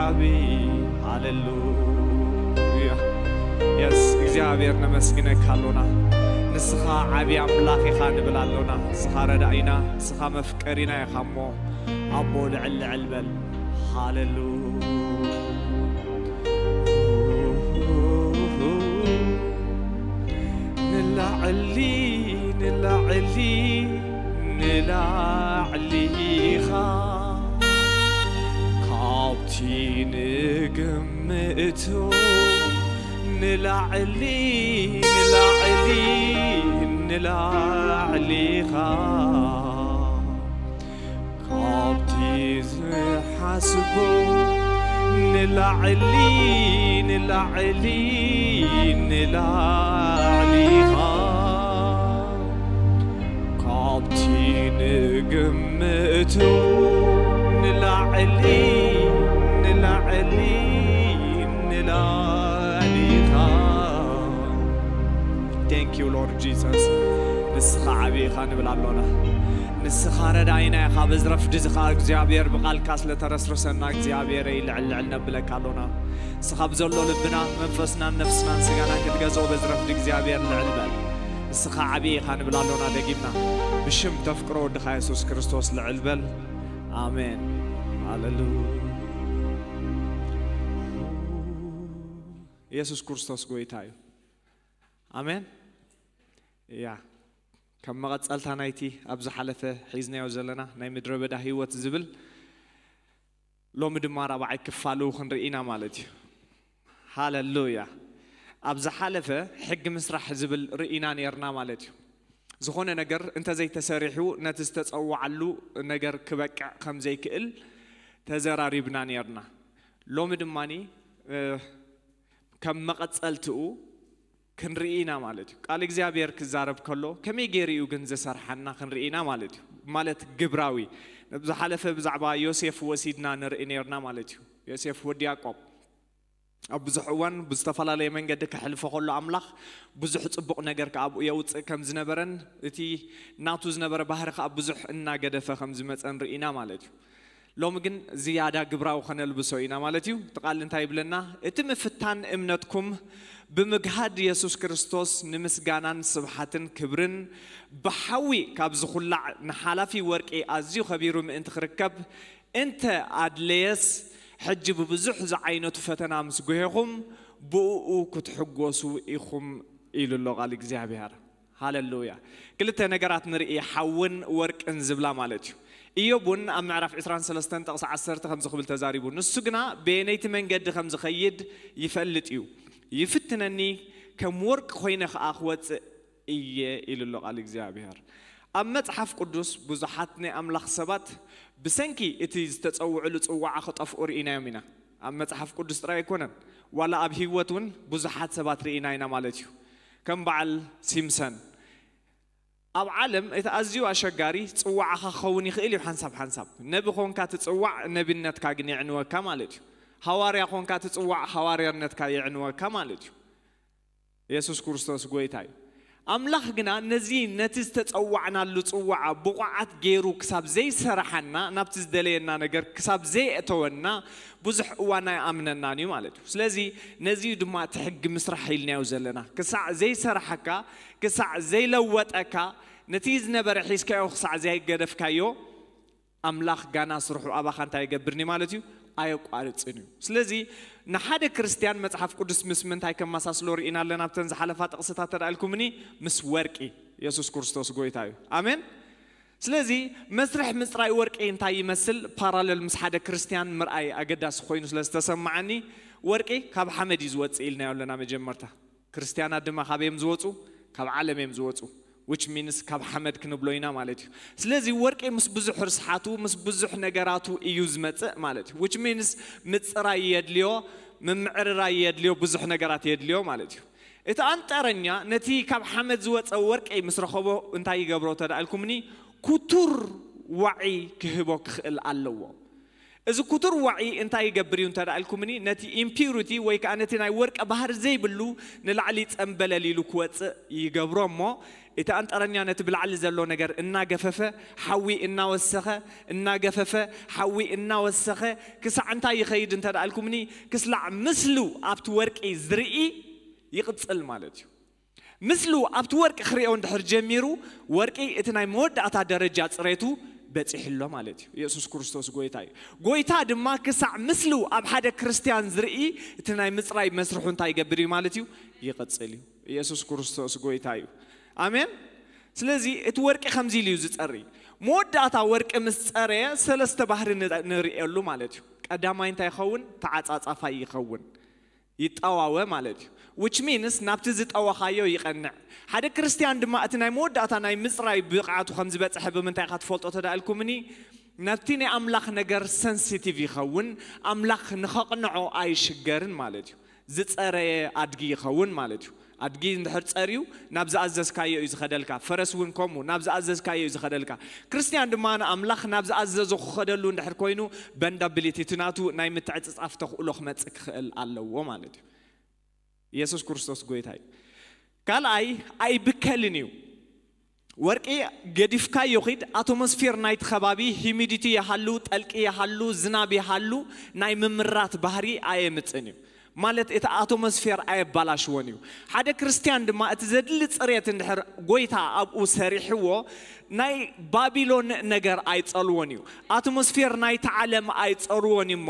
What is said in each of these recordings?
ዓቢ። ሃሌሉያ። የስ፣ እግዚኣብሔር ነመስግነካ ኣሎና። ንስኻ ዓቢ ኣምላኽ ኢኻ ንብል ኣሎና። ንስኻ ረዳኢና፣ ንስኻ መፍቀሪና ኢኻ እሞ ኣቦ ልዕል ልዕል በል። ሃሌሉያ። ንላዕሊ፣ ንላዕሊ፣ ንላዕሊ ኢኻ ካብቲ ንግምቶ። ንላዕሊ፣ ንላዕሊ፣ ንላዕሊ ኢኻ ካብቲ ዝሓስቦ። ንላዕሊ፣ ንላዕሊ፣ ንላዕሊ ኢኻ ካብቲ ንግምቶ። ንላዕሊ፣ ንላዕሊ፣ ንላዕሊ ኢኻ። Thank you, Lord Jesus. ንስኻ ዓቢ ኢኻ ንብል ኣሎና። ንስኻ ረዳኢና ኢኻ። በዚ ረፍዲ እዚ ኸኣ እግዚኣብሔር ብቓልካ ስለ ተረስርሰና እግዚኣብሔረይ ልዕል ልዕል ነብለካ ኣሎና። ንስኻ ብዘሎ ልብና፣ መንፈስናን ነፍስናን ስጋናን ክትገዝኦ በዚ ረፍዲ እግዚኣብሔር ልዕል በል። ንስኻ ዓቢ ኢኻ ንብል ኣሎና ደጊምና። ብሽም ተፍቅሮ ወድኻ የሱስ ክርስቶስ ልዕል በል። ኣሜን። ሃሌሉያ። የሱስ ክርስቶስ ጎይታ እዩ። ኣሜን። ያ፣ ከም መቐጸልታ ናይቲ ኣብ ዝሓለፈ ሒዝናዮ ዘለና ናይ ምድረ በዳ ህይወት ዝብል፣ ሎሚ ድማ ራብዓይ ክፋሉ ክንርኢ ኢና ማለት እዩ። ሃሌሉያ። ኣብ ዝሓለፈ ሕጊ ምስራሕ ዝብል ርኢና ኔርና ማለት እዩ። ዝኾነ ነገር እንተዘይተሰሪሑ ነቲ ዝተጸዋዓሉ ነገር ክበቅዕ ከም ዘይክእል ተዘራሪብና ኔርና። ሎሚ ድማኒ፣ እ፣ ከም መቐጸልትኡ ክንርኢ ኢና ማለት እዩ። ቃል እግዚኣብሔር ክዛረብ ከሎ ከመይ ገይሩ እዩ ግን ዝሰርሓና ክንርኢ ኢና ማለት እዩ። ማለት ግብራዊ። ዝሓለፈ ብዛዕባ ዮሴፍ ወሲድና ንርኢ ኔርና ማለት እዩ። ዮሴፍ ወዲ ያዕቆብ ኣብ ብዙሕ እዋን ብዝተፈላለየ መንገዲ ከሕልፎ ከሎ ኣምላኽ ብዙሕ ጽቡቕ ነገር ከኣ ኣብኡ የውጽእ ከም ዝነበረን እቲ ናቱ ዝነበረ ባህሪ ከኣ ብዙሕ እናገደፈ ከም ዝመጸ ንርኢ ኢና ማለት እዩ። ሎሚ ግን ዝያዳ ግብራዊ ከነልብሶ ኢና ማለት እዩ። እቲ ቃል እንታይ ይብለና? እቲ ምፍታን እምነትኩም ብምግሃድ የሱስ ክርስቶስ ንምስጋናን ስብሓትን ክብርን ብሓዊ ካብ ዝኹላዕ ንሓላፊ ወርቂ ኣዝዩ ከቢሩ ምእንቲ ክርከብ እንተ ኣድለየስ፣ ሕጂ ብብዙሕ ዝዓይነቱ ፈተና ምስ ጉሄኹም ብእኡ ክትሕጎሱ ኢኹም ኢሉ ኣሎ ቃል እግዚኣብሔር። ሃሌሉያ። ክልተ ነገራት ንርኢ፣ ሓውን ወርቅን ዝብላ ማለት እዩ። ኢዮብ እውን ኣብ ምዕራፍ ዕስራን ሰለስተን ጥቕሲ ዓሰርተ ከምዚ ክብል ተዛሪቡ፣ ንሱ ግና በየነይቲ መንገዲ ከም ዝኸይድ ይፈልጥ እዩ። ይፍትነኒ፣ ከም ወርቂ ኮይነ ከኣ ክወጽእ እየ ኢሉ ኣሎ ቃል እግዚኣብሔር። ኣብ መጽሓፍ ቅዱስ ብዙሓት ናይ ኣምላኽ ሰባት ብሰንኪ እቲ ዝተጸውዕሉ ጽዋዓ ክጠፍኡ ርኢናዮም ኢና። ኣብ መጽሓፍ ቅዱስ ጥራይ ኣይኮነን፣ ዋላ ኣብ ህይወት እውን ብዙሓት ሰባት ርኢና ኢና ማለት እዩ። ከም በዓል ሲምሰን። ኣብ ዓለም እቲ ኣዝዩ ኣሸጋሪ ጽዋዓኻ ክኸውን ይኽእል እዩ ሓንሳብ ሓንሳብ። ነቢ ኾንካ ትጽዋዕ፣ ነቢነትካ ግን የዕንወካ ማለት እዩ። ሃዋርያ ኾንካ ትጽዋዕ፣ ሃዋርያነትካ የዕንወካ ማለት እዩ። የሱስ ክርስቶስ ጎይታ እዩ። ኣምላኽ ግና ነዚ፣ ነቲ ዝተጸዋዕናሉ ጽዋዓ ብቑዓት ገይሩ ክሳብ ዘይሰራሓና፣ ናብቲ ዝደለየና ነገር ክሳብ ዘየእተወና ብዙሕ እዋን ኣይኣምነናን እዩ ማለት እዩ። ስለዚ ነዚ እዩ ድማ እቲ ሕጊ ምስራሕ ኢልናዮ ዘለና። ክሳዕ ዘይሰራሓካ፣ ክሳዕ ዘይለወጠካ፣ ነቲ ዝነበረ ሒዝካዮ ክሳዕ ዘይገደፍካዮ፣ ኣምላኽ ጋና ስርሑ ኣባኻ እንታይ ይገብርኒ ማለት እዩ? ኣየቋርጽን እዩ። ስለዚ ንሓደ ክርስትያን መጽሓፍ ቅዱስ ምስ ምንታይ ከመሳስሎ ርኢና ኣለና? ኣብተን ዝሓለፋ ጥቕስታት ተዳልኩምኒ ምስ ወርቂ፣ የሱስ ክርስቶስ ጎይታ እዩ። ኣሜን። ስለዚ መስርሕ ምጽራይ ወርቂ እንታይ ይመስል ፓራለል ምስ ሓደ ክርስትያን ምርኣይ ኣገዳሲ ኮይኑ ስለ ዝተሰማዓኒ፣ ወርቂ ካብ ሓመድ እዩ ዝወጽእ ኢልናዮ ኣለና መጀመርታ። ክርስትያናት ድማ ካብ እዮም ዝወጹ? ካብ ዓለም እዮም ዝወጹ። Which means ካብ ሓመድ ክንብሎ ኢና ማለት እዩ። ስለዚ ወርቂ ምስ ብዙሕ ርስሓቱ፣ ምስ ብዙሕ ነገራቱ እዩ ዝመጽእ ማለት እዩ። Which means ምጽራይ የድልዮ፣ ምምዕርራይ የድልዮ፣ ብዙሕ ነገራት የድልዮ ማለት እዩ። እቲ ኣንጠረኛ ነቲ ካብ ሓመድ ዝወጸ ወርቂ ምስ ረኸቦ እንታይ ይገብሮ ተዳእልኩምኒ? ክቱር ዋዒ ክህቦ ክኽእል ኣለዎ። እዚ ኩቱር ዋዒ እንታይ ይገብር እዩ እንተ ደኣ ኢልኩምኒ፣ ነቲ ኢምፒዩሪቲ ወይ ከኣ ነቲ ናይ ወርቂ ባህሪ ዘይብሉ ንላዕሊ ጸምበለል ኢሉ ክወጽእ ይገብሮ እሞ፣ እቲ ኣንጠረኛ ነቲ ብላዕሊ ዘሎ ነገር እናገፈፈ፣ ሓዊ እናወሰኸ፣ እናገፈፈ፣ ሓዊ እናወሰኸ፣ ክሳዕ እንታይ ይኸይድ እንተ ደኣ ኢልኩምኒ፣ ክስላዕ ምስሉ ኣብቲ ወርቂ ዝርኢ ይቕጽል ማለት እዩ። ምስሉ ኣብቲ ወርቂ ክርእዮ እንድሕር ጀሚሩ፣ ወርቂ እቲ ናይ መወዳእታ ደረጃ ጽሬቱ በጺሕሎ ማለት እዩ። ኢየሱስ ክርስቶስ ጎይታ እዩ። ጎይታ ድማ ክሳዕ ምስሉ ኣብ ሓደ ክርስትያን ዝርኢ፣ እቲ ናይ ምጽራይ መስርሑ እንታይ ይገብር እዩ ማለት እዩ? ይቕጽል እዩ። ኢየሱስ ክርስቶስ ጎይታ እዩ። ኣሜን። ስለዚ እቲ ወርቂ ከምዚ ኢሉ እዩ ዝጸሪ። መወዳእታ ወርቂ ምስ ጸረየ ሰለስተ ባህሪ ን- ንርእየሉ ማለት እዩ። ቀዳማይ እንታይ ይኸውን? ተዓጻጻፋይ ይኸውን። ይጠዋወ ማለት እዩ። Which means ናብቲ ዝጠወኻዮ ይቐንዕ። ሓደ ክርስትያን ድማ እቲ ናይ መወዳእታ ናይ ምጽራይ ብቕዓቱ ከም ዝበጽሐ ብምንታይ ኢኻ ትፈልጦ ተዳእልኩምኒ? ነቲ ናይ ኣምላኽ ነገር ሰንሲቲቭ ይኸውን። ኣምላኽ ንኸቕንዖ ኣይሽገርን ማለት እዩ። ዝጸረየ ኣድጊ ይኸውን ማለት እዩ። ኣድጊ እንድሕር ጸርዩ ናብ ዝኣዘዝካዮ እዩ ዝኸደልካ። ፈረስ እውን ከምኡ ናብ ዝኣዘዝካዮ እዩ ዝኸደልካ። ክርስትያን ድማ ንኣምላኽ ናብ ዝኣዘዞ ክኸደሉ እንድሕር ኮይኑ በንዳብሊቲ እቲ ናቱ ናይ ምትዕጽጻፍ ተኽእሎ ክመጽእ ክኽእል ኣለዎ ማለት እዩ። ኢየሱስ ክርስቶስ ጎይታ እዩ። ካልኣይ ኣይብከልን እዩ። ወርቂ ገዲፍካዮ ኺድ፣ ኣቶሞስፌር ናይቲ ከባቢ ሂሚዲቲ ይሃሉ፣ ጠልቂ ይሃሉ፣ ዝናብ ይሃሉ፣ ናይ ምምራት ባህሪ ኣየምጽን እዩ። ማለት እቲ ኣቶሞስፌር ኣየባላሽዎን እዩ። ሓደ ክርስትያን ድማ እቲ ዘድሊ ጽሬት እንድሕር ጎይታ ኣብኡ ሰሪሕዎ፣ ናይ ባቢሎን ነገር ኣይጸልዎን እዩ። ኣቶሞስፌር ናይቲ ዓለም ኣይጸርዎን እዩ እሞ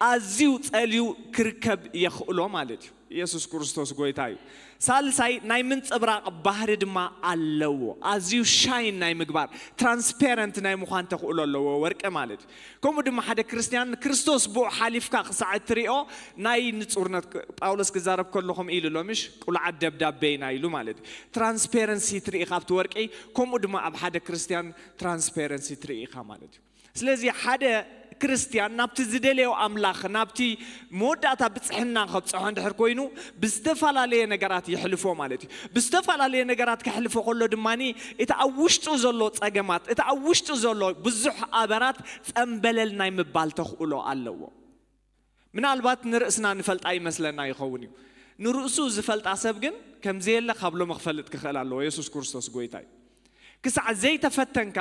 ኣዝዩ ጸልዩ ክርከብ የኽእሎ ማለት እዩ። ኢየሱስ ክርስቶስ ጎይታ እዩ። ሳልሳይ ናይ ምንጽብራቕ ባህሪ ድማ ኣለዎ። ኣዝዩ ሻይን ናይ ምግባር ትራንስፔረንት ናይ ምዃን ተኽእሎ ኣለዎ ወርቂ ማለት እዩ። ከምኡ ድማ ሓደ ክርስትያን ክርስቶስ ብኡ ሓሊፍካ ክሳዕ እትሪኦ ናይ ንጹርነት ጳውሎስ ክዛረብ ከሎ ከምኡ ኢሉ ኣሎ ምሽ ቁልዓት ደብዳቤና ኢሉ ማለት እዩ። ትራንስፔረንሲ ትርኢ ካብቲ ወርቂ ከምኡ ድማ ኣብ ሓደ ክርስትያን ትራንስፔረንሲ ትርኢ ኢኻ ማለት እዩ። ስለዚ ሓደ ክርስትያን ናብቲ ዝደለዮ ኣምላኽ ናብቲ መወዳእታ ብጽሕና ከብጽሖ እንድሕር ኮይኑ ብዝተፈላለየ ነገራት ይሕልፎ ማለት እዩ። ብዝተፈላለየ ነገራት ከሕልፎ ከሎ ድማ እቲ ኣብ ውሽጡ ዘሎ ጸገማት እቲ ኣብ ውሽጡ ዘሎ ብዙሕ ኣበራት ጸምበለል ናይ ምባል ተኽእሎ ኣለዎ። ምናልባት ንርእስና ንፈልጣ ይመስለና ይኸውን እዩ። ንርእሱ ዝፈልጣ ሰብ ግን ከምዘየለ ካብ ሎሚ ክፈልጥ ክኽእል ኣለዎ። የሱስ ክርስቶስ ጎይታ እዩ። ክሳዕ ዘይተፈተንካ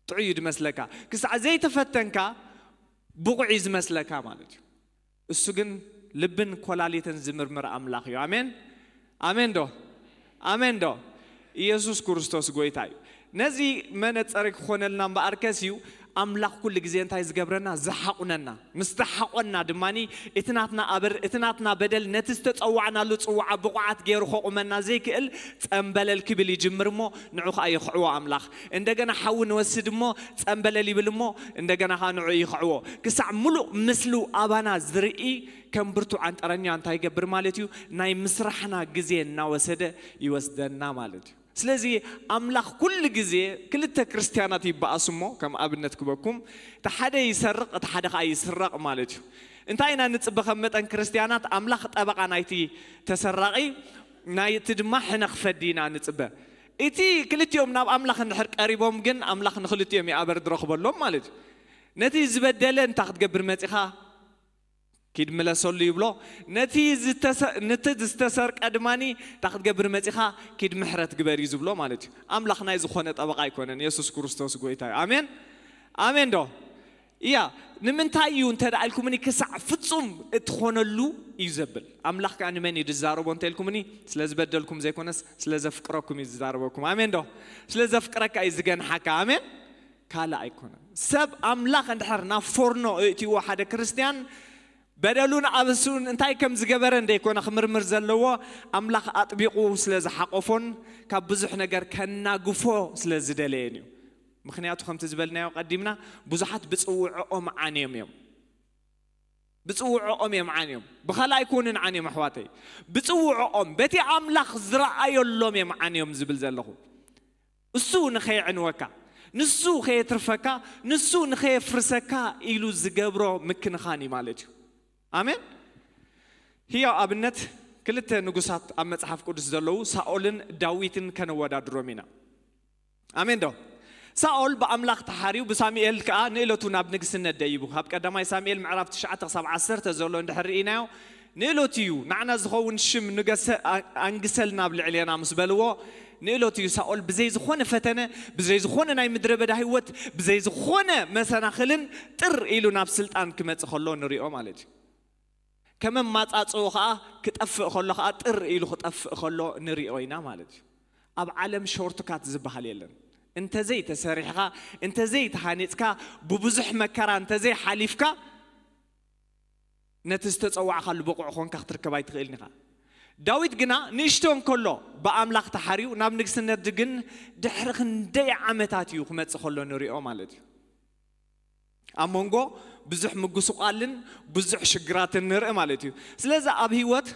ጥዑይ እዩ ዝመስለካ። ክሳዕ ዘይተፈተንካ ብቑዕ እዩ ዝመስለካ ማለት እዩ። እሱ ግን ልብን ኮላሊትን ዝምርምር ኣምላኽ እዩ። ኣሜን ኣሜን ዶ ኣሜን ዶ? ኢየሱስ ክርስቶስ ጎይታ እዩ። ነዚ መነጸሪ ክኾነልና እምበኣርከስ እዩ ኣምላኽ ኩሉ ግዜ እንታይ ዝገብረና? ዝሓቑነና። ምስ ተሓቖና ድማ እቲ ናትና ኣበር እቲ ናትና በደል ነቲ ዝተጸዋዕናሉ ጽዋዓ ብቑዓት ገይሩ ከቑመና ዘይክእል ጸምበለል ክብል ይጅምር እሞ ንዑ ከዓ ይኽዕዎ ኣምላኽ። እንደገና ሓዊ ንወስድ እሞ ጸምበለል ይብል እሞ እንደገና ከዓ ንዑ ይኽዕዎ። ክሳዕ ምሉእ ምስሉ ኣባና ዝርኢ ከም ብርቱ ዓንጠረኛ እንታይ ይገብር ማለት እዩ? ናይ ምስራሕና ግዜ እናወሰደ ይወስደና ማለት እዩ። ስለዚ ኣምላኽ ኩሉ ግዜ ክልተ ክርስትያናት ይበኣሱ እሞ ከም ኣብነት ክበኩም እቲ ሓደ ይሰርቕ እቲ ሓደ ከዓ ይስረቕ ማለት እዩ። እንታይ ኢና ንጽበ ከም መጠን ክርስትያናት ኣምላኽ ጠበቓ ናይቲ ተሰራቒ ናይቲ ድማ ሕነ ክፈዲ ኢና ንጽበ። እቲ ክልቲኦም ናብ ኣምላኽ እንድሕር ቀሪቦም ግን ኣምላኽ ንክልቲኦም ይኣበር ድረኽበሎም ማለት እዩ። ነቲ ዝበደለ እንታይ ክትገብር መጺኻ ኪድ ምለሰሉ ይብሎ። ነቲ ዝተሰ- ነቲ ዝተሰርቀ ድማኒ እንታይ ክትገብር መጺኻ ኪድ ምሕረት ግበር እዩ ዝብሎ ማለት እዩ። ኣምላኽ ናይ ዝኾነ ጠበቃ ኣይኮነን። የሱስ ክርስቶስ ጎይታ እዩ። ኣሜን ኣሜን ዶ? እያ ንምንታይ እዩ እንተ ደኣ ኢልኩምኒ ክሳዕ ፍጹም እትኾነሉ እዩ ዘብል። ኣምላኽ ከኣ ንመን እዩ ዝዛረቦ እንተ ኢልኩምኒ ስለ ዝበደልኩም ዘይኮነስ ስለ ዘፍቅረኩም እዩ ዝዛረበኩም። ኣሜን ዶ? ስለ ዘፍቅረካ እዩ ዝገንሓካ። ኣሜን ካልእ ኣይኮነን። ሰብ ኣምላኽ እንድሕር ናብ ፎርኖ እእትይዎ ሓደ ክርስትያን በደሉን ኣበሱን እንታይ ከም ዝገበረ እንደይኮነ ክምርምር ዘለዎ ኣምላኽ ኣጥቢቑ ስለ ዝሓቆፎን ካብ ብዙሕ ነገር ከናግፎ ስለ ዝደለየን እዩ። ምክንያቱ ከምቲ ዝበልናዮ ቀዲምና ብዙሓት ብፅውዕኦም ዓንዮም እዮም። ብፅውዕኦም እዮም ዓንዮም። ብኻልእ ኣይኮኑን ዓንዮም ኣሕዋተይ። ብፅውዕኦም በቲ ኣምላኽ ዝረኣየሎም እዮም ዓንዮም ዝብል ዘለኹ። እሱ ንኸየዕንወካ፣ ንሱ ከየትርፈካ፣ ንሱ ንኸየፍርሰካ ኢሉ ዝገብሮ ምክንኻን እዩ ማለት እዩ። ኣሜን። ህያው ኣብነት ክልተ ንጉሳት ኣብ መጽሓፍ ቅዱስ ዘለዉ ሳኦልን ዳዊትን ከነወዳድሮም ኢና። ኣሜን ዶ? ሳኦል ብኣምላኽ ተሓርዩ ብሳሙኤል ከኣ ንእለቱ ናብ ንግስነት ደይቡ። ካብ ቀዳማይ ሳሙኤል ምዕራፍ ትሽዓተ ክሳብ ዓሰርተ ዘሎ እንድሕር ርኢናዮ፣ ንእለቱ እዩ ንዓና ዝኸውን ሽም ንገሰ ኣንግሰልና ኣብ ልዕሌና ምስ በልዎ፣ ንእለቱ እዩ ሳኦል ብዘይ ዝኾነ ፈተነ፣ ብዘይ ዝኾነ ናይ ምድረ በዳ ህይወት፣ ብዘይ ዝኾነ መሰናኽልን ጥር ኢሉ ናብ ስልጣን ክመጽእ ከሎ ንሪኦ ማለት እዩ። ከመ ማጻጽኡ ኸኣ ክጠፍእ ከሎ ኸኣ ጥር ኢሉ ክጠፍእ ከሎ ንሪኦ ኢና ማለት እዩ። ኣብ ዓለም ሾርትካት ዝበሃል የለን። እንተዘይ ተሰሪሕኻ፣ እንተዘይ ተሃኒጽካ፣ ብብዙሕ መከራ እንተዘይ ሓሊፍካ፣ ነቲ ዝተጸዋዕካሉ ብቑዕ ኾንካ ክትርከብ ኣይትኽእልን ኢኻ። ዳዊት ግና ንእሽቶ እንከሎ ብኣምላኽ ተሓርዩ ናብ ንግስነት ግን ድሕሪ ክንደይ ዓመታት እዩ ክመጽእ ከሎ ንሪኦ ማለት እዩ። ኣብ መንጎ ብዙሕ ምጉስቋልን ብዙሕ ሽግራትን ንርኢ ማለት እዩ። ስለዚ ኣብ ህይወት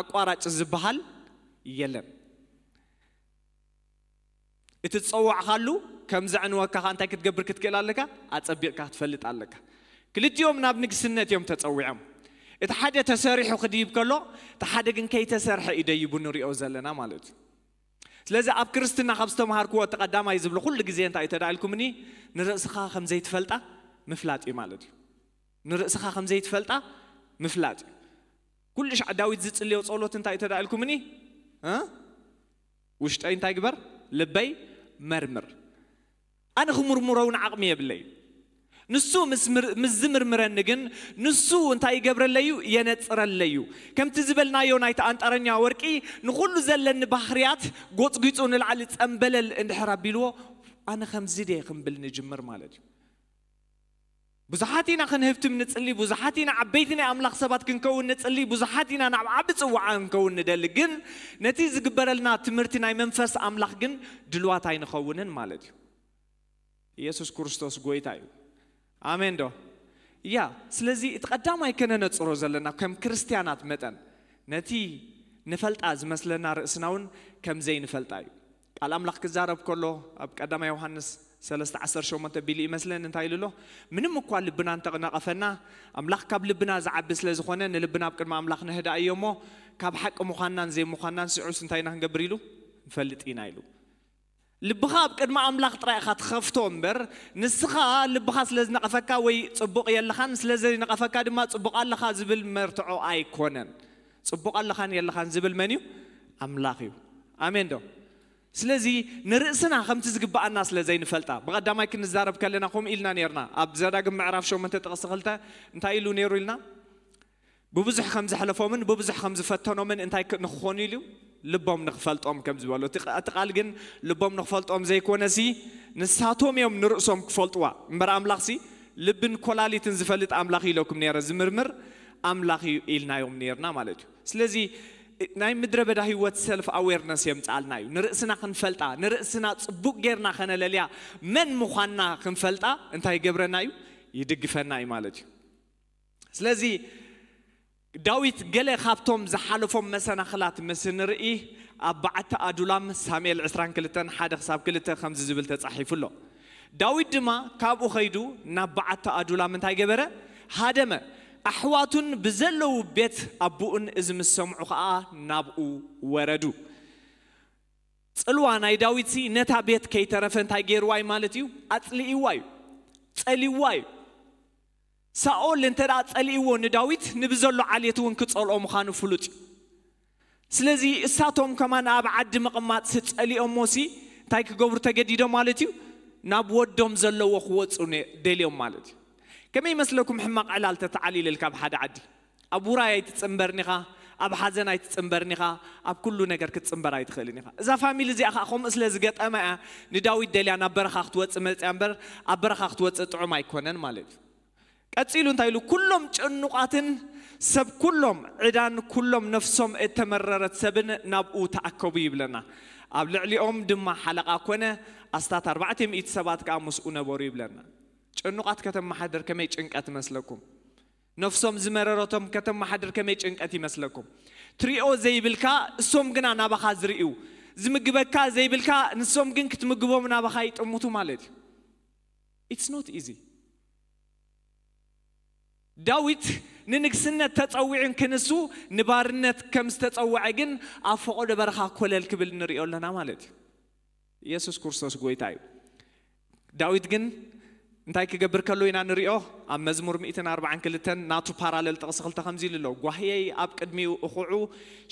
ኣቋራጭ ዝበሃል የለን። እቲ ዝጸዋዕካሉ ከም ዘዕንወካ ከኣ እንታይ ክትገብር ክትክእል ኣለካ? ኣጸቢቕካ ክትፈልጥ ኣለካ። ክልቲኦም ናብ ንግስነት እዮም ተጸዊዖም። እቲ ሓደ ተሰሪሑ ክድይብ ከሎ፣ እቲ ሓደ ግን ከይተሰርሐ እዩ ደይቡ ንሪኦ ዘለና ማለት እዩ። ስለዚ ኣብ ክርስትና ካብ ዝተምሃርክዎ እቲ ቀዳማይ ዝብሎ ኩሉ ግዜ እንታይ እዩ ተዳኢልኩምኒ? ንርእስኻ ከም ዘይትፈልጣ ምፍላጥ እዩ ማለት እዩ። ንርእስኻ ከም ዘይትፈልጣ ምፍላጥ እዩ። ኩሉ ሻዕ ዳዊት ዝጽልዮ ጸሎት እንታይ እዩ ተዳኢልኩምኒ? እ? ውሽጠይ እንታይ ግበር? ልበይ መርምር። ኣነ ክምርምሮ እውን ዓቕሚ የብለይ። ንሱ ምስ ምር-፣ ምስ ዝምርምረኒ ግን ንሱ እንታይ ይገብረለዩ? የነጽረለዩ። ከምቲ ዝበልናዮ ናይቲ ኣንጠረኛ ወርቂ ንኹሉ ዘለኒ ባህርያት ጎጽጒጹ ንላዕሊ ጸምበለል እንድሕር ኣቢልዎ፣ ኣነ ከምዚ ድየ ክንብል ንጅምር ማለት እዩ። ብዙሓት ኢና ክንህብትም ንጽሊ፣ ብዙሓት ኢና ዓበይቲ ናይ ኣምላኽ ሰባት ክንከውን ንጽሊ፣ ብዙሓት ኢና ናብ ዓቢ ጽዋዓ ክንከውን ንደሊ። ግን ነቲ ዝግበረልና ትምህርቲ ናይ መንፈስ ኣምላኽ ግን ድልዋት ኣይንኸውንን ማለት እዩ። ኢየሱስ ክርስቶስ ጎይታ እዩ። ኣሜን ዶ? ያ፣ ስለዚ እቲ ቀዳማይ ከነነጽሮ ዘለና ከም ክርስትያናት መጠን ነቲ ንፈልጣ ዝመስለና ርእስና እውን ከም ዘይንፈልጣ እዩ። ቃል ኣምላኽ ክዛረብ ከሎ ኣብ ቀዳማይ ዮሃንስ ሰለስተ ዓሰርተ ሸሞንተ ቢሉ ይመስለን እንታይ ኢሉ ኣሎ? ምንም እኳ ልብና እንተነቐፈና፣ ኣምላኽ ካብ ልብና ዝዓቢ ስለ ዝኾነ ንልብና ኣብ ቅድሚ ኣምላኽ ነህድኣ እዮ እሞ፣ ካብ ሓቂ ምዃንናን ዘይምዃንናን ስዑስ እንታይ ኢና ክንገብር ኢሉ? ንፈልጥ ኢና ኢሉ። ልብኻ ኣብ ቅድሚ ኣምላኽ ጥራይ ኢኻ ትኸፍቶ እምበር፣ ንስኻ ልብኻ ስለ ዝነቐፈካ ወይ ጽቡቕ የለኻን፣ ስለ ዘይነቐፈካ ድማ ጽቡቕ ኣለኻ ዝብል መርትዖ ኣይኮነን። ጽቡቕ ኣለኻን የለኻን ዝብል መን እዩ? ኣምላኽ እዩ። ኣሜን ዶ? ስለዚ ንርእስና ከምቲ ዝግብኣና ስለ ዘይንፈልጣ፣ ብቐዳማይ ክንዛረብ ከለና ከምኡ ኢልና ነርና። ኣብ ዘዳግም ምዕራፍ ሸሞንተ ጥቕሲ ክልተ እንታይ ኢሉ ነይሩ ኢልና? ብብዙሕ ከም ዘሕለፎምን ብብዙሕ ከም ዝፈተኖምን እንታይ ክ-፣ ንክኾኑ ኢሉ? ልቦም ንኽፈልጦም ከም ዝበሎ። እቲ ቃ-፣ እቲ ቃል ግን ልቦም ንኽፈልጦም ዘይኮነሲ፣ ንሳቶም እዮም ንርእሶም ክፈልጥዋ። እምበር ኣምላኽሲ ልብን ኮላሊትን ዝፈልጥ ኣምላኽ ኢለኩም ነይረ፣ ዝምርምር ኣምላኽ እዩ ኢልናዮም ነይርና ማለት እዩ። ስለዚ ናይ ምድረ በዳ ህይወት ሰልፍ ኣዌርነስ የምጽኣልና እዩ። ንርእስና ክንፈልጣ፣ ንርእስና ጽቡቕ ጌርና ከነለልያ፣ መን ምዃንና ክንፈልጣ እንታይ ይገብረና እዩ? ይድግፈና እዩ ማለት እዩ። ስለዚ ዳዊት ገለ ካብቶም ዝሓለፎም መሰናኽላት ምስ ንርኢ፣ ኣብ በዓቲ ኣዱላም ሳሙኤል ዕስራን ክልተን ሓደ ክሳብ ክልተ ከምዚ ዝብል ተጻሒፉ ኣሎ። ዳዊት ድማ ካብኡ ኸይዱ ናብ በዓቲ ኣዱላም እንታይ ገበረ? ሃደመ። ኣሕዋቱን ብዘለዉ ቤት ኣቦኡን እዚ ምስ ሰምዑ ኸኣ ናብኡ ወረዱ። ጽልዋ ናይ ዳዊትሲ ነታ ቤት ከይተረፈ እንታይ ገይርዋ እዩ ማለት እዩ? ኣጽሊእዋ እዩ። ጸሊእዋ እዩ። ሳኦል እንተ ደኣ ጸሊእዎ ንዳዊት፣ ንብዘሎ ዓሌት እውን ክጸልኦ ምዃኑ ፍሉጥ እዩ። ስለዚ እሳቶም ከማን ኣብ ዓዲ ምቕማጥሲ ጸሊኦሞሲ እንታይ ክገብሩ ተገዲዶም ማለት እዩ? ናብ ወዶም ዘለዎ ክወጹ ነ-፣ ደልዮም ማለት እዩ። ከመይ ይመስለኩም ሕማቕ ዕላል ተተዓሊልልካ ኣብ ሓደ ዓዲ? ኣብ ውራይ ኣይትጽንበርን ኢኻ፣ ኣብ ሓዘን ኣይትጽንበርን ኢኻ፣ ኣብ ኩሉ ነገር ክትጽንበር ኣይትኽእልን ኢኻ። እዛ ፋሚሊ እዚኣ ኸኣ ከምኡ ስለ ዝገጠማ እያ ንዳዊት ደልያ ናብ በረኻ ክትወጽእ መጽያ እምበር፣ ኣብ በረኻ ክትወጽእ ጥዑም ኣይኮነን ማለት እዩ። ቀጺሉ እንታይ ኢሉ? ኩሎም ጭኑቓትን ሰብ ኩሎም ዕዳን ኩሎም ነፍሶም እተመረረት ሰብን ናብኡ ተኣከቡ ይብለና። ኣብ ልዕሊኦም ድማ ሓለቓ ኮነ፣ ኣስታት ኣርባዕተ ሚእቲ ሰባት ከኣ ምስኡ ነበሩ ይብለና። ጭኑቓት ከተመሓድር ከመይ ጭንቀት ይመስለኩም? ነፍሶም ዝመረረቶም ከተመሓድር ከመይ ጭንቀት ይመስለኩም? ትሪኦ ዘይብልካ፣ እሶም ግና ናባኻ ዝርእዩ። ዝምግበካ ዘይብልካ፣ ንሶም ግን ክትምግቦም ናባኻ ይጥምቱ ማለት እዩ። It's not easy። ዳዊት ንንግስነት ተጸዊዑ እንክንሱ ንባርነት ከም ዝተጸውዐ ግን ኣብ ፈቐዶ በረኻ ኮለል ክብል ንሪኦ ኣለና ማለት እዩ። ኢየሱስ ክርስቶስ ጎይታ እዩ። ዳዊት ግን እንታይ ክገብር ከሎ ኢና ንሪኦ? ኣብ መዝሙር ሚእትን ኣርባዓን ክልተን ናቱ ፓራለል ጥቕሲ ክልተ ከምዚ ኢሉ ኣሎ፣ "ጓህየይ ኣብ ቅድሚኡ እኹዑ፣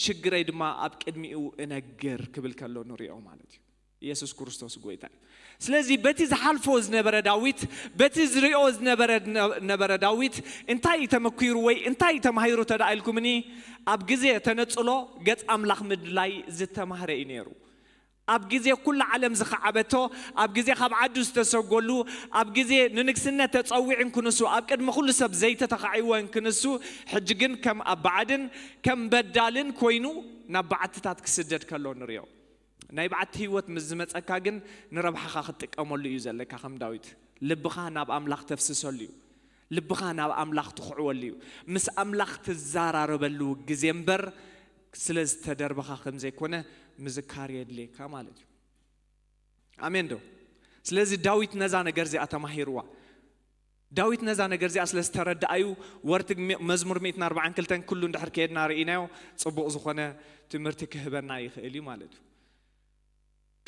ሽግረይ ድማ ኣብ ቅድሚኡ እነግር" ክብል ከሎ ንሪኦ ማለት እዩ። ኢየሱስ ክርስቶስ ጎይታ እዩ። ስለዚ በቲ ዝሓልፎ ዝነበረ ዳዊት፣ በቲ ዝሪኦ ዝነበረ ነበረ ዳዊት እንታይ እዩ ተመኪሩ ወይ እንታይ እዩ ተማሂሩ ተደኣ ኢልኩምኒ፣ ኣብ ግዜ ተነጽሎ ገጽ ኣምላኽ ምድላይ ዝተማህረ እዩ ነይሩ። ኣብ ግዜ ኩላ ዓለም ዝኸዓበቶ፣ ኣብ ግዜ ካብ ዓዱ ዝተሰጎሉ፣ ኣብ ግዜ ንንግስነት ተጸዊዑ እንክንሱ፣ ኣብ ቅድሚ ኩሉ ሰብ ዘይተተኻዒወ እንክንሱ፣ ሕጂ ግን ከም ኣባዓድን ከም በዳልን ኮይኑ ናብ በዓትታት ክስደድ ከሎ ንሪኦ። ናይ በዓቲ ህይወት ምስ ዝመጸካ ግን ንረብሓኻ ክትጥቀመሉ እዩ ዘለካ። ከም ዳዊት ልብኻ ናብ ኣምላኽ ተፍስሰሉ እዩ። ልብኻ ናብ ኣምላኽ ትኹዕወሉ እዩ። ምስ ኣምላኽ ትዘራረበሉ ግዜ እምበር ስለ ዝተደርበኻ ከም ዘይኮነ ምዝካር የድልየካ ማለት እዩ። ኣሜን ዶ? ስለዚ ዳዊት ነዛ ነገር እዚኣ ተማሂርዋ። ዳዊት ነዛ ነገር እዚኣ ስለ ዝተረድኣዩ ወርቲ መዝሙር ሚእትን ኣርባዓን ክልተን ኩሉ እንድሕር ከየድና ርኢናዮ ጽቡቕ ዝኾነ ትምህርቲ ክህበና ይኽእል እዩ ማለት እዩ።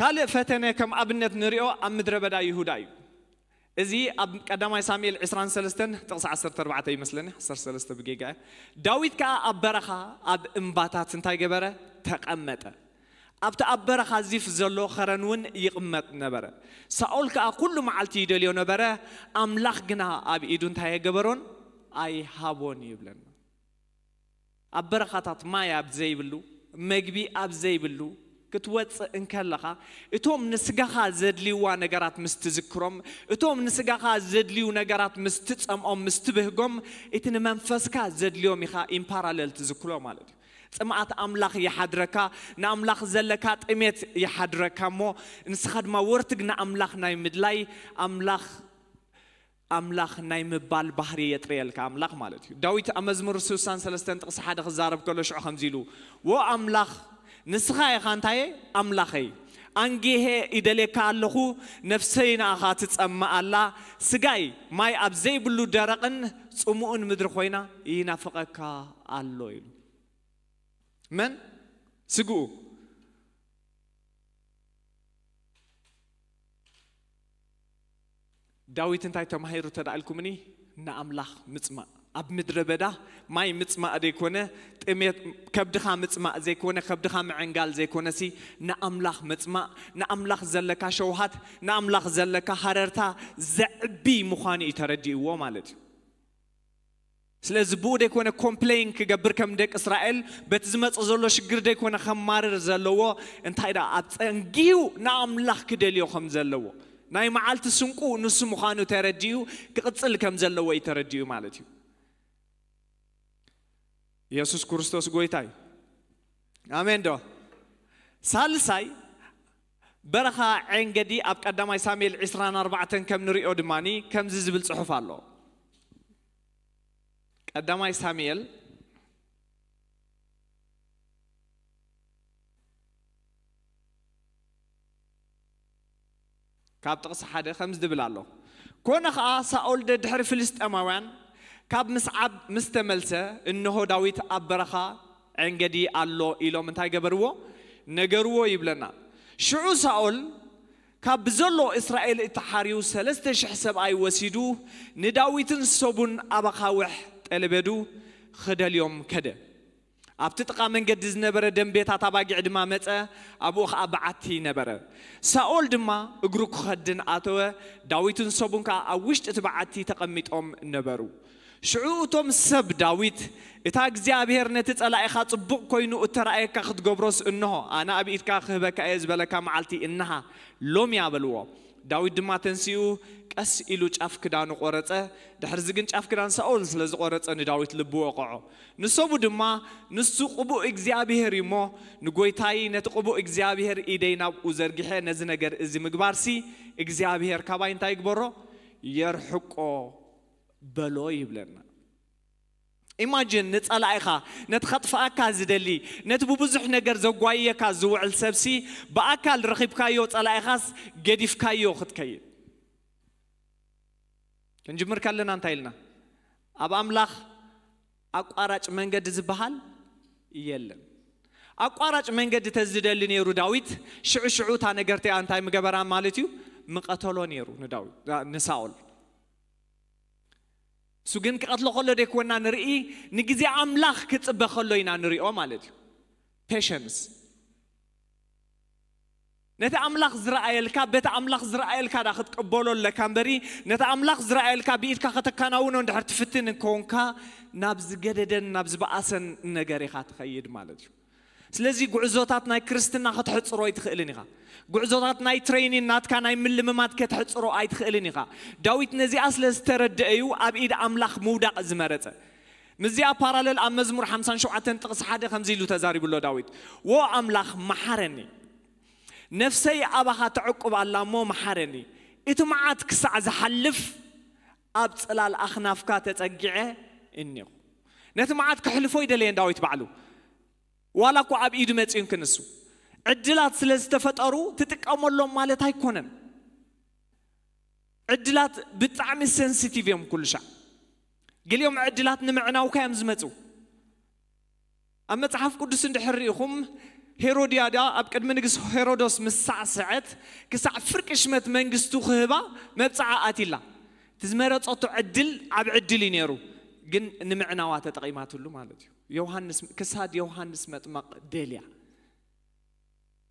ካልእ ፈተነ ከም ኣብነት ንሪኦ ኣብ ምድረ በዳ ይሁዳ እዩ። እዚ ኣብ ቀዳማይ ሳሙኤል ዕስራን ሰለስተን ጥቕሲ ዓሰርተ ኣርባዕተ ይመስለኒ፣ ዓሰርተ ሰለስተ ብጌጋ እየ። ዳዊት ከኣ ኣብ በረኻ ኣብ እምባታት እንታይ ገበረ? ተቐመጠ። ኣብቲ ኣብ በረኻ ዚፍ ዘሎ ኸረን እውን ይቕመጥ ነበረ። ሳኦል ከኣ ኩሉ መዓልቲ ይደልዮ ነበረ፣ ኣምላኽ ግና ኣብ ኢዱ እንታይ ኣይገበሮን? ኣይሃቦን ይብለና። ኣብ በረኻታት ማይ ኣብ ዘይብሉ፣ መግቢ ኣብ ዘይብሉ ክትወጽእ እንከለኻ፣ እቶም ንስጋኻ ዘድልይዋ ነገራት ምስ ትዝክሮም፣ እቶም ንስጋኻ ዘድልዩ ነገራት ምስ ትጸምኦም፣ ምስ ትብህጎም፣ እቲ ንመንፈስካ ዘድልዮም ኢኻ ኢምፓራለል ትዝክሮ ማለት እዩ። ጽምኣት ኣምላኽ ይሓድረካ፣ ንኣምላኽ ዘለካ ጥሜት ይሓድረካ እሞ፣ ንስኻ ድማ ወርትግ ንኣምላኽ ናይ ምድላይ፣ ኣምላኽ ኣምላኽ ናይ ምባል ባህሪ የጥርየልካ ኣምላኽ ማለት እዩ። ዳዊት ኣብ መዝሙር ስሳን ሰለስተን ጥቕሲ ሓደ ክዛረብ ከሎ ሽዑ ከምዚ ኢሉ፣ "ዎ ኣምላኽ፣ ንስኻ ኢኻ እንታየ? ኣምላኸይ። ኣንጊሄ ይደልየካ ኣለኹ፣ ነፍሰይ ንኣኻ ትጸምእ ኣላ፣ ስጋይ ማይ ኣብ ዘይብሉ ደረቕን ጽሙእን ምድሪ ኮይና ይናፍቐካ ኣሎ" ኢሉ። መን? ስግኡ። ዳዊት እንታይ ተማሂሩ ተዳእልኩምኒ? ንኣምላኽ ምጽማእ። ኣብ ምድረ በዳ ማይ ምጽማእ ዘይኮነ፣ ጥሜት ከብድኻ ምጽማእ ዘይኮነ፣ ከብድኻ ምዕንጋል ዘይኮነሲ፣ ንኣምላኽ ምጽማእ፣ ንኣምላኽ ዘለካ ሸውሃት፣ ንኣምላኽ ዘለካ ሃረርታ ዘዕቢ ምዃኑ እዩ ተረዲእዎ ማለት እዩ። ስለዚ ብኡ ደይኮነ ኮምፕሌን ክገብር ከም ደቂ እስራኤል በቲ ዝመጽእ ዘሎ ሽግር ደይኮነ ከማርር ዘለዎ፣ እንታይ ደኣ ኣብ ጸንጊዩ ንኣምላኽ ክደልዮ ከም ዘለዎ፣ ናይ መዓልቲ ስንቁ ንሱ ምዃኑ ተረዲኡ ክቕጽል ከም ዘለዎ እዩ ተረዲኡ ማለት እዩ። ኢየሱስ ክርስቶስ ጎይታ እዩ። ኣሜን ዶ? ሳልሳይ በረኻ ዔንገዲ ኣብ ቀዳማይ ሳሙኤል ዕስራን ኣርባዕተን ከም ንሪኦ ድማኒ ከምዚ ዝብል ጽሑፍ ኣሎ። ቀዳማይ ሳሙኤል ካብ ጥቕሲ ሓደ ከምዚ ዝብል ኣሎ። ኮነ ኸኣ ሳኦል ደድሕሪ ፍልስጤማውያን ካብ ምስዓብ ምስ ተመልሰ፣ እንሆ ዳዊት ኣብ በረኻ ዔንገዲ ኣሎ ኢሎም እንታይ ገበርዎ? ነገርዎ ይብለና። ሽዑ ሳኦል ካብ ብዘሎ እስራኤል እተሓርዩ ሰለስተ ሽሕ ሰብኣይ ወሲዱ ንዳዊትን ሰቡን ኣብ ኣኻውሕ ጠለበዱ ክደልዮም ከደ። ኣብቲ ጥቓ መንገዲ ዝነበረ ደንቤታት ኣባጊዕ ድማ መጸ፣ ኣብኡ ኸኣ በዓቲ ነበረ። ሳኦል ድማ እግሩ ክኸድን ኣተወ፣ ዳዊትን ሰቡን ከኣ ኣብ ውሽጢ እቲ በዓቲ ተቐሚጦም ነበሩ። ሽዑ እቶም ሰብ ዳዊት፣ "እታ እግዚኣብሄር ነቲ ጸላኢኻ ጽቡቕ ኮይኑ እተራእየካ ክትገብሮስ፣ እንሆ፣ ኣነ ኣብ ኢድካ ክህበካ እየ ዝበለካ መዓልቲ እንሃ፣ ሎሚ እያ" በልዎ። ዳዊት ድማ ተንሲኡ ቀስ ኢሉ ጫፍ ክዳኑ ቆረጸ። ድሕርዚ ግን ጫፍ ክዳን ሳኦል ስለ ዝቆረጸ ንዳዊት ልቡ ወቐዖ። ንሰቡ ድማ፣ "ንሱ ቅቡእ እግዚኣብሄር እዩ እሞ፣ ንጎይታይ ነቲ ቅቡእ እግዚኣብሄር ኢደይ ናብኡ ዘርጊሐ ነዚ ነገር እዚ ምግባርሲ እግዚኣብሄር ካባይ እንታይ ይግበሮ? የርሕቆ" በሎ ይብለና። ኢማጂን ንጸላኢኻ፣ ነቲ ከጥፍኣካ ዝደሊ፣ ነቲ ብብዙሕ ነገር ዘጓየካ ዝውዕል ሰብሲ፣ ብኣካል ረኺብካዮ ጸላኢኻስ ገዲፍካዮ ክትከይድ። ክንጅምር ከለና እንታይ ኢልና? ኣብ ኣምላኽ ኣቋራጭ መንገዲ ዝበሃል የለን። ኣቋራጭ መንገዲ ተዝደሊ ነይሩ ዳዊት፣ ሽዑ ሽዑ እታ ነገርቲኣ እንታይ ምገበራ ማለት እዩ? ምቐተሎ ነይሩ ንዳዊት ንሳኦል። እሱ ግን ክቐትሎ ከሎ ደይኮና ንርኢ፣ ንግዜ ኣምላኽ ክጽበ ከሎ ኢና ንሪኦ ማለት እዩ። ፔሸንስ። ነቲ ኣምላኽ ዝረኣየልካ በቲ ኣምላኽ ዝረኣየልካ ዳ ክትቀበሎ ኣለካ እምበሪ፣ ነቲ ኣምላኽ ዝረኣየልካ ብኢድካ ከተከናውኖ እንድሕር ትፍትን እንከውንካ፣ ናብ ዝገደደን ናብ ዝበኣሰን ነገር ኢኻ ትኸይድ ማለት እዩ። ስለዚ ጉዕዞታት ናይ ክርስትና ከተሕጽሮ ኣይትኽእልን ኢኻ። ጉዕዞታት ናይ ትሬኒን ናትካ ናይ ምልምማድ ከተሕጽሮ ኣይትኽእልን ኢኻ። ዳዊት ነዚኣ ስለ ዝተረደአ እዩ ኣብ ኢድ ኣምላኽ ምውዳቕ ዝመረጸ። ምስዚኣ ፓራለል ኣብ መዝሙር ሓምሳን ሸውዓተን ጥቕሲ ሓደ ከምዚ ኢሉ ተዛሪቡ ኣሎ ዳዊት። "ዎ ኣምላኽ መሓረኒ፣ ነፍሰይ ኣባኻ ተዕቁብ ኣላ እሞ መሓረኒ፣ እቲ መዓት ክሳዕ ዝሓልፍ ኣብ ጽላል ኣኽናፍካ ተጸጊዐ እኔኹ." ነቲ መዓት ክሕልፎ ይደለየን ዳዊት ባዕሉ። ዋላ እኮ ኣብ ኢዱ መጺኡን ክንሱ ዕድላት ስለ ዝተፈጠሩ ትጥቀመሎም ማለት ኣይኮነን። ዕድላት ብጣዕሚ ሴንሲቲቭ እዮም ኩሉ ሻዕ። ገሊኦም ዕድላት ንምዕናውካ እዮም ዝመጹ። ኣብ መጽሓፍ ቅዱስ እንድሕር ርኢኹም፣ ሄሮድያዳ ኣብ ቅድሚ ንግስ ሄሮዶስ ምስ ሳዕስዐት ክሳዕ ፍርቂ ሽመት መንግስቱ ክህባ መብጽዓ ኣትይላ። እቲ ዝመረጸቶ ዕድል ዓብ ዕድል እዩ ነይሩ፣ ግን ንምዕናዋ ተጠቒማትሉ ማለት እዩ። ዮሃንስ፣ ክሳድ ዮሃንስ መጥመቕ ደልያ።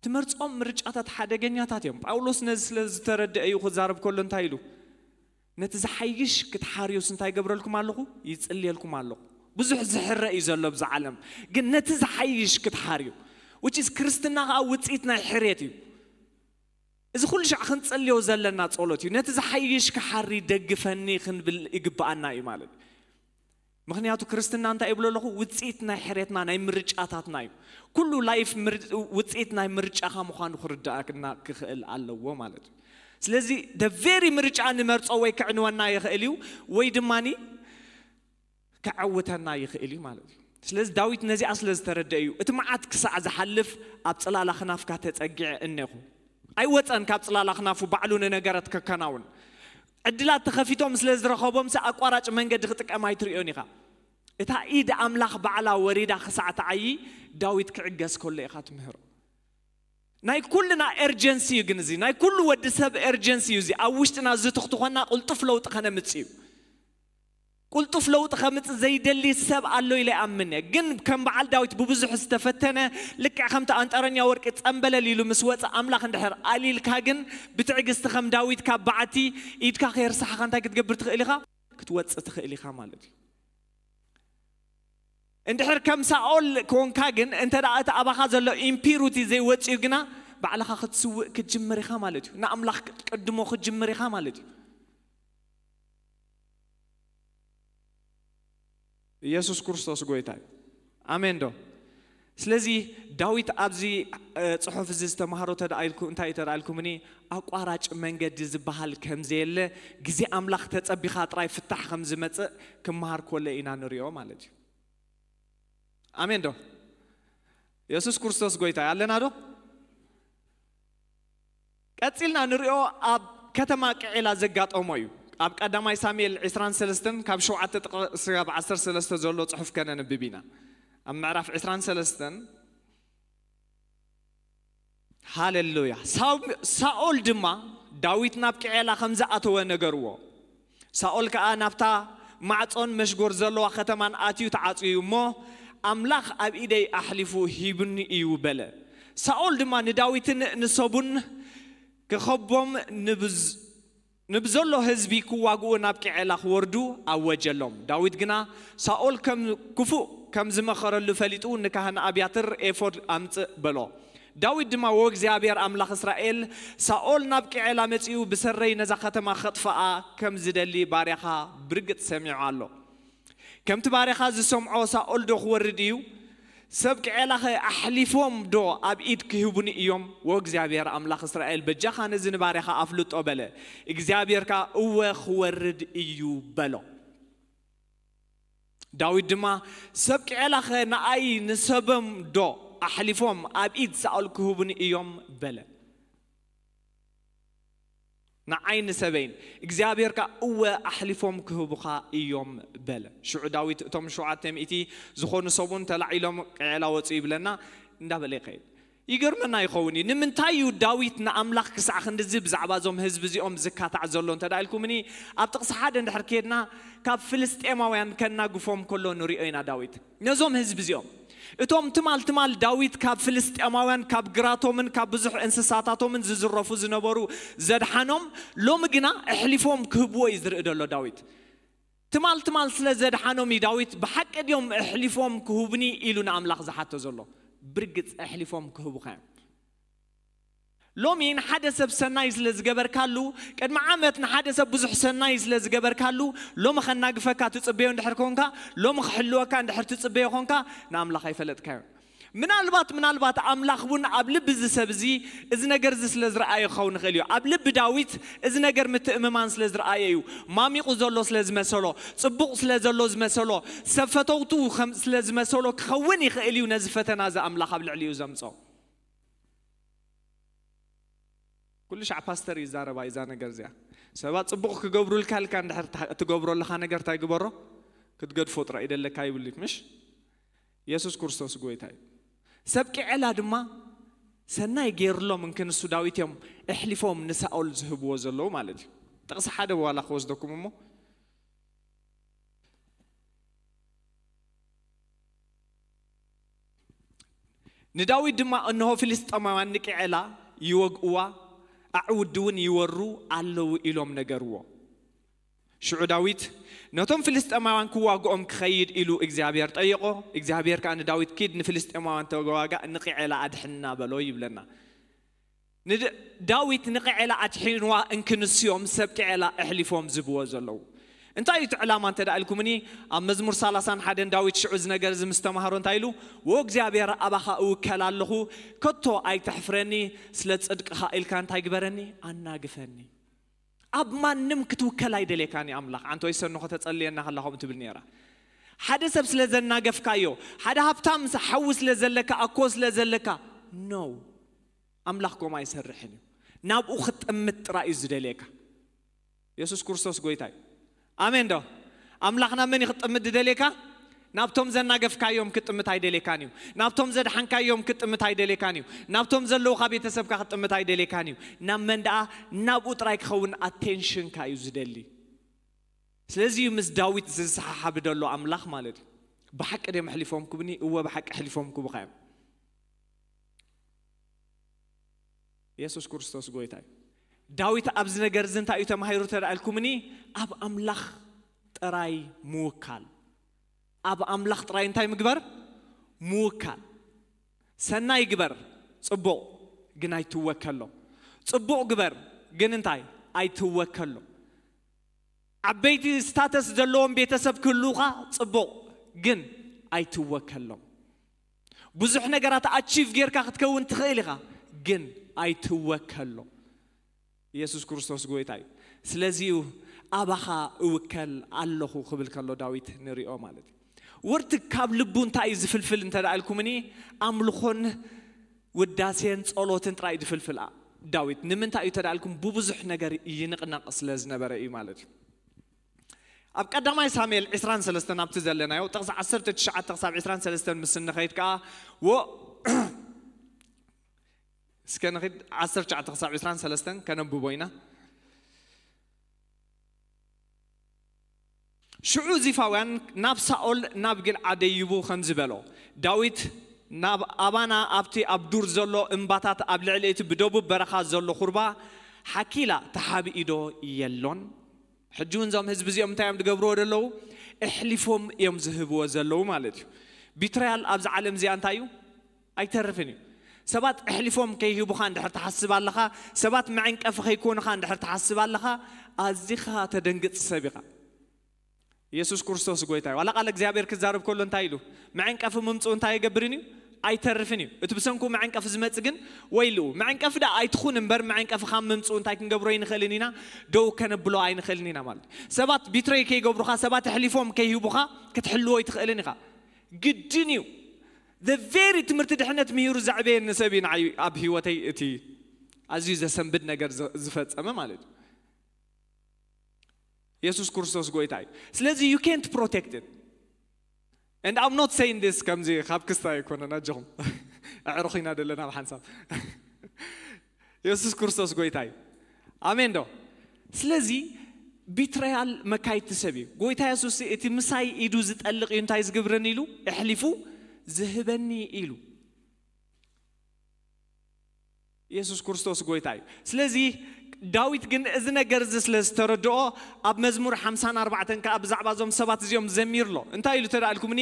ትመርጾም ምርጫታት ሓደገኛታት እዮም። ጳውሎስ ነዚ ስለ ዝተረድአ እዩ ክዛረብ ከሎ እንታይ ኢሉ? "ነቲ ዝሓይሽ ክትሓርዩስ እንታይ ይገብረልኩም ኣለኹ? ይጽልየልኩም ኣለኹ። ብዙሕ ዝሕረ እዩ ዘሎ ኣብዚ ዓለም፣ ግን ነቲ ዝሓይሽ ክትሓርዩ." Which is ክርስትና ከኣ ውጽኢት ናይ ሕርየት እዩ። እዚ ኩሉ ሻዕ ክንጽልዮ ዘለና ጸሎት እዩ። "ነቲ ዝሓይሽ ክሓሪ ደግፈኒ" ክንብል ይግብኣና እዩ ማለት እዩ። ምኽንያቱ ክርስትና እንታይ ይብሎ ኣለኹ? ውጽኢት ናይ ሕርየትና ናይ ምርጫታትና እዩ። ኩሉ ላይፍ ምር-፣ ውጽኢት ናይ ምርጫኻ ምዃኑ ክርዳእና ክኽእል ኣለዎ ማለት እዩ። ስለዚ the very ምርጫ ንመርጾ ወይ ክዕንወና ይኽእል እዩ ወይ ድማኒ ከዐውተና ይኽእል እዩ ማለት እዩ። ስለዚ ዳዊት ነዚኣ ስለ ዝተረደአ እዩ፣ "እቲ መዓት ክሳዕ ዝሓልፍ ኣብ ጽላል ኣኽናፍካ ተጸጊዐ እኔኹ." ኣይወጸን ካብ ጽላል ኣኽናፉ ባዕሉ ንነገራት ከከናውን። ዕድላት ተኸፊቶም ስለ ዝረኸቦም ሲ ኣቋራጭ መንገዲ ክጥቀም ኣይትርእዮን ኢኻ። እታ ኢድ ኣምላኽ ባዕላ ወሪዳ ክሳዕ ትዓዪ ዳዊት ክዕገስ ከሎ ኢኻ ትምህሮ። ናይ ኩልና ኤርጀንሲ እዩ ግን እዚ፣ ናይ ኩሉ ወዲ ሰብ ኤርጀንሲ እዩ እዚ። ኣብ ውሽጥና ዝትኽትኾና ቅልጡፍ ለውጢ ከነምጽእ እዩ። ቅልጡፍ ለውጢ ከምጽእ ዘይደሊ ሰብ ኣሎ ኢለ ይኣምን እየ። ግን ከም በዓል ዳዊት ብብዙሕ ዝተፈተነ፣ ልክዕ ከምቲ ኣንጠረኛ ወርቂ ጸምበለል ኢሉ ምስ ወጸ ኣምላኽ እንድሕር ኣሊልካ ግን ብትዕግስቲ ከም ዳዊት ካብ በዓቲ ኢድካ ከየርሳሕኻ እንታይ ክትገብር ትኽእል ኢኻ? ክትወጽእ ትኽእል ኢኻ ማለት እዩ። እንድሕር ከም ሳኦል ኮንካ ግን እንተ ደኣ እቲ ኣባኻ ዘሎ ኢምፒሩቲ ዘይወጽኡ ግና ባዕልኻ ክትስውእ ክትጅምር ኢኻ ማለት እዩ። ንኣምላኽ ክትቅድሞ ክትጅምር ኢኻ ማለት እዩ። ኢየሱስ ክርስቶስ ጎይታ እዩ። ኣሜን ዶ? ስለዚ ዳዊት ኣብዚ፣ እ፣ ጽሑፍ እዚ ዝተማሃሮ ተደኣ ኢልኩ-፣ እንታይ እዩ ተደኣ ኢልኩምኒ? ኣቋራጭ መንገዲ ዝበሃል ከም ዘየለ፣ ግዜ ኣምላኽ ተጸቢኻ ጥራይ ፍታሕ ከም ዝመጽእ ክመሃር ኮለ ኢና ንሪኦ ማለት እዩ። ኣሜን ዶ? የሱስ ክርስቶስ ጎይታ እዩ። ኣለና ዶ? ቀጺልና ንሪኦ ኣብ ከተማ ቅዒላ ዘጋጠሞ እዩ። ኣብ ቀዳማይ ሳሙኤል ዕስራን ሰለስተን ካብ ሸውዓተ ጥቕሲ ክሳብ ዓሰርተ ሰለስተ ዘሎ ጽሑፍ ከነንብብ ኢና። ኣብ ምዕራፍ ዕስራን ሰለስተን ሃሌሉያ። ሳው-፣ ሳኦል ድማ ዳዊት ናብ ቅዔላ ከም ዝኣተወ ነገርዎ። ሳኦል ከኣ ናብታ ማዕጾን መሽጎር ዘለዋ ከተማን ኣትዩ ተዓጽዩ እሞ፣ "ኣምላኽ ኣብ ኢደይ ኣሕሊፉ ሂቡኒ እዩ" በለ። ሳኦል ድማ ንዳዊትን ንሰቡን ክኸቦም ንብዝ-፣ ንብዘሎ ህዝቢ ክዋግኡ ናብ ቅዔላ ክወርዱ ኣወጀሎም። ዳዊት ግና ሳኦል ከም ክፉእ ከም ዝመኸረሉ ፈሊጡ ንካህን ኣብያትር ኤፎድ ኣምጽእ በሎ። ዳዊት ድማ፣ "ወእግዚኣብሔር ኣምላኽ እስራኤል፣ ሳኦል ናብ ቅዔላ መጺኡ ብሰረይ ነዛ ከተማ ኸጥፍኣ ከም ዝደሊ ባርያኻ ብርግጽ ሰሚዑ ኣሎ። ከምቲ ባርያኻ ዝሰምዖ ሳኦል ዶ ክወርድ እዩ? ሰብ ቅዔላኸ ኣሕሊፎም ዶ ኣብ ኢድ ክህቡኒ እዮም? ወእግዚኣብሔር ኣምላኽ እስራኤል በጃኻ ነዚ ንባርያኻ ኣፍልጦ" በለ። እግዚኣብሔር ከኣ፣ "እወ ክወርድ እዩ" በሎ። ዳዊት ድማ፣ "ሰብ ቅዔላኸ ንኣይ ንሰቦም ዶ ኣሕሊፎም ኣብ ኢድ ሳኦል ክህቡኒ እዮም?" በለ። ንዓይ ንሰበይን እግዚኣብሔር ከኣ፣ "እወ ኣሕሊፎም ክህቡኻ እዮም" በለ። ሽዑ ዳዊት፣ "እቶም ሸውዓተ ሚእቲ ዝኾኑ ሰቡን ተላዒሎም ቅዔላ ወጹ" ይብለና እንዳበለ ይኸይድ። ይገርመና ይኸውን እዩ። ንምንታይ እዩ ዳዊት ንኣምላኽ ክሳዕ ክንድዚ ብዛዕባ እዞም ህዝቢ እዚኦም ዝካታዕ ዘሎ እንተ ደኣ ኢልኩምኒ፣ ኣብ ጥቕሲ ሓደ እንድሕር ከድና፣ ካብ ፍልስጤማውያን ከናግፎም ከሎ ንሪኦ ኢና። ዳዊት ነዞም ህዝቢ እዚኦም፣ እቶም ትማል ትማል ዳዊት ካብ ፍልስጤማውያን፣ ካብ ግራቶምን ካብ ብዙሕ እንስሳታቶምን ዝዝረፉ ዝነበሩ ዘድሓኖም፣ ሎሚ ግና ኣሕሊፎም ክህብዎ እዩ ዝርኢ ዘሎ ዳዊት። ትማል ትማል ስለ ዘድሓኖም እዩ ዳዊት፣ ብሓቂ ድዮም ኣሕሊፎም ክህቡኒ ኢሉ ንኣምላኽ ዝሓቶ ዘሎ። ብርግጽ ኣሕሊፎም ክህቡኻ እዮም። ሎሚ ንሓደ ሰብ ሰናይ ስለ ዝገበርካሉ፣ ቅድሚ ዓመት ንሓደ ሰብ ብዙሕ ሰናይ ስለ ዝገበርካሉ፣ ሎሚ ከናግፈካ ትጽበዮ እንድሕር ኮንካ፣ ሎሚ ክሕልወካ እንድሕር ትጽበዮ ኮንካ፣ ንኣምላኽ ኣይፈለጥካዮን። ምናልባት ምናልባት ኣምላኽ እውን ኣብ ልቢ እዚ ሰብ እዚ፣ እዚ ነገር እዚ ስለ ዝረኣየ ክኸውን ይኽእል እዩ። ኣብ ልቢ ዳዊት እዚ ነገር ምትእምማን ስለ ዝረኣየ እዩ። ማሚቑ ዘሎ ስለ ዝመሰሎ፣ ጽቡቕ ስለ ዘሎ ዝመሰሎ፣ ሰብ ፈተውቱ ከም ስለ ዝመሰሎ ክኸውን ይኽእል እዩ ነዚ ፈተና እዚ ኣምላኽ ኣብ ልዕሊኡ ዘምጾ። ኩሉ ሻዕ ፓስተር ይዛረባ እዛ ነገር እዚኣ። ሰባት ጽቡቕ ክገብሩልካ ኢልካ እንድሕር ትገብሮ ኣለኻ ነገር እንታይ ግበሮ? ክትገድፎ ጥራይ ይደለካ ይብልት ምሽ? የሱስ ክርስቶስ ጎይታ እዩ። ሰብ ቂዐላ ድማ ሰናይ ገይርሎም እንክንሱ ዳዊት እዮም ኣሕሊፎም ንሳኦል ዝህብዎ ዘለዉ ማለት እዩ። ጥቕሲ ሓደ በኋላ ክወስደኩም እሞ፣ ንዳዊት ድማ እንሆ ፍልስጤማውያን ንቂዐላ ይወግእዋ፣ ኣዕውዲ እውን ይወሩ ኣለዉ ኢሎም ነገርዎ። ሽዑ ዳዊት ነቶም ፍልስጤማውያን ክዋግኦም ክኸይድ ኢሉ እግዚኣብሔር ጠየቆ። እግዚኣብሔር ከኣ ንዳዊት ኪድ ንፍልስጤማውያን ተዋጋእ ንቂዐላ ኣድሕና በሎ ይብለና። ንድ- ዳዊት ንቂዐላ ኣድሒንዋ እንክንስዮም ሰብ ቂዐላ ኣሕሊፎም ዝብዎ ዘለዉ። እንታይ እዩ እቲ ዕላማ እንተ ደኣ ኢልኩምኒ፣ ኣብ መዝሙር ሰላሳን ሓደን ዳዊት ሽዑ እዚ ነገር እዚ ምስ ተማህሮ እንታይ ኢሉ? "ወ እግዚኣብሔር ኣባኻ እውከል ኣለኹ፣ ከቶ ኣይተሕፍረኒ፣ ስለ ጽድቅኻ ኢልካ እንታይ ግበረኒ? ኣናግፈኒ።" ኣብ ማንም ክትውከል ኣይደሌካን እዩ ኣምላኽ። ኣንቶይ ሰኖ ከተጸልየና ከላ ከምኡ ትብል ነይራ። ሓደ ሰብ ስለ ዘናገፍካዮ፣ ሓደ ሃብታም ስ- ሓዊ ስለ ዘለካ፣ ኣኮ ስለ ዘለካ፣ ኖ፣ ኣምላኽ ከምኡ ኣይሰርሕን እዩ። ናብኡ ክትጥምት ጥራይ እዩ ዝደልየካ። የሱስ ክርስቶስ ጎይታ እዩ። ኣሜን ዶ? ኣምላኽ ናብ መን እዩ ክትጥምት ዝደልየካ? ናብቶም ዘናገፍካዮም ክትጥምት ኣይደልየካን እዩ። ናብቶም ዘድሓንካዮም ክትጥምት ኣይደልየካን እዩ። ናብቶም ዘለውኻ ቤተሰብካ ክትጥምት ኣይደልየካን እዩ። ናብ መን ደኣ? ናብኡ ጥራይ ክኸውን ኣቴንሽንካ እዩ ዝደሊ። ስለዚ እዩ ምስ ዳዊት ዝሰሓሓብ ደሎ ኣምላኽ ማለት እዩ። ብሓቂ ድዮም ኣሕሊፎም ክቡኒ? እወ፣ ብሓቂ ኣሕሊፎም ክቡኻ እዮም። የሱስ ክርስቶስ ጎይታ እዩ። ዳዊት ኣብዚ ነገር እዚ እንታይ እዩ ተማሂሩ ተደኣ ኢልኩምኒ? ኣብ ኣምላኽ ጥራይ ምውካል። ኣብ ኣምላኽ ጥራይ እንታይ ምግበር? ምውካል። ሰናይ ግበር፣ ጽቡቕ፣ ግን ኣይትወከሎ። ጽቡቕ ግበር፣ ግን እንታይ? ኣይትወከሎ። ዓበይቲ ስታተስ ዘለዎም ቤተሰብ ክህልውኻ ጽቡቕ፣ ግን ኣይትወከሎም። ብዙሕ ነገራት ኣቺቭ ጌርካ ክትከውን ትኽእል ኢኻ፣ ግን ኣይትወከሎም። የሱስ ክርስቶስ ጎይታ እዩ። ስለዚ እዩ ኣባኻ እውከል ኣለኹ ክብል ከሎ ዳዊት ንሪኦ ማለት እዩ። ወርቲ ካብ ልቡ እንታይ እዩ ዝፍልፍል እንተ ደኣ ኢልኩምኒ፣ ኣምልኾን ውዳሴን ጸሎትን ጥራይ እዩ ዝፍልፍል ኣ- ዳዊት። ንምንታይ እዩ ተዳልኩም? ብብዙሕ ነገር ይንቕነቕ ስለ ዝነበረ እዩ ማለት እዩ። ኣብ ቀዳማይ ሳሙኤል ዕስራን ሰለስተን ኣብቲ ዘለናዮ ጥቕሲ ዓሰርተ ትሽዓተ ክሳብ ዕስራን ሰለስተን ምስ እንኸይድ ከኣ፣ ወ እስከ ንኺድ፣ ዓሰርተ ትሽዓተ ክሳብ ዕስራን ሰለስተን ከነብቦ ኢና። ሽዑ ዚፋውያን ናብ ሳኦል ናብ ጊልዓድ ደይቡ ከምዚ በሎ፣ ዳዊት ናብ ኣባና ኣብቲ ኣብ ዱር ዘሎ እምባታት ኣብ ልዕሊ እቲ ብደቡብ በረኻ ዘሎ ኹርባ ሓኪላ ተሓቢኡ ዶ የሎን? ሕጂ እውን እዞም ህዝቢ እዚኦም እንታይ እዮም ዝገብርዎ ዘለዉ? ኣሕሊፎም እዮም ዝህብዎ ዘለዉ ማለት እዩ። ቢትራያል ኣብዚ ዓለም እዚኣ እንታይ እዩ? ኣይተርፍን እዩ። ሰባት ኣሕሊፎም ከይህቡኻ እንድሕር ትሓስብ ኣለኻ፣ ሰባት መዐንቀፊ ከይኮኑኻ እንድሕር ትሓስብ ኣለኻ፣ ኣዚኻ ተደንግጽ ሰብ ኢኻ። የሱስ ክርስቶስ ጎይታ እዩ። ዋላ ቃል እግዚኣብሔር ክዛረብ ከሎ እንታይ ኢሉ? መዐንቀፊ ምምጽኡ እንታይ ኣይገብርን እዩ? ኣይተርፍን እዩ። እቲ ብሰንኩ መዐንቀፊ ዝመጽእ ግን ወይልኡ። መዐንቀፊ ደኣ ኣይትኹን እምበር፣ መዐንቀፊ ካብ ምምጽኡ እንታይ ክንገብሮ ኣይንኽእልን ኢና? ደው ከነብሎ ኣይንኽእልን ኢና ማለት እዩ። ሰባት ቢትረይ ከይገብሩኻ፣ ሰባት ኣሕሊፎም ከይህቡኻ ክትሕልዎ ኣይትኽእልን ኢኻ። ግድን እዩ። The very ትምህርቲ ድሕነት ምሂሩ ዘዕበየኒ ሰብ እዩ ንዓይ ኣብ ህይወተይ እቲ ኣዝዩ ዘሰንብድ ነገር ዝ- ዝፈጸመ ማለት እዩ። የሱስ ክርስቶስ ጎይታ እዩ። ስለዚ you can't protect it. And I'm not saying this ከምዚ ካብ ክስታይ ኣይኮነን ኣጆኹም። ኣዕሩኽ ኢና ዘለና ብሓንሳብ። የሱስ ክርስቶስ ጎይታ እዩ። ኣሜን ዶ? ስለዚ ቢትራያል መካይድቲ ሰብ እዩ። ጎይታ የሱስ እቲ ምሳይ ኢዱ ዝጠልቕ እዩ እንታይ ዝግብረኒ ኢሉ ኣሕሊፉ ዝህበኒ ኢሉ። የሱስ ክርስቶስ ጎይታ እዩ። ስለዚ ዳዊት ግን እዚ ነገር እዚ ስለ ዝተረድኦ ኣብ መዝሙር ሓምሳን ኣርባዕተን ከኣ ብዛዕባ እዞም ሰባት እዚኦም ዘሚር ኣሎ። እንታይ ኢሉ ተዳእልኩምኒ?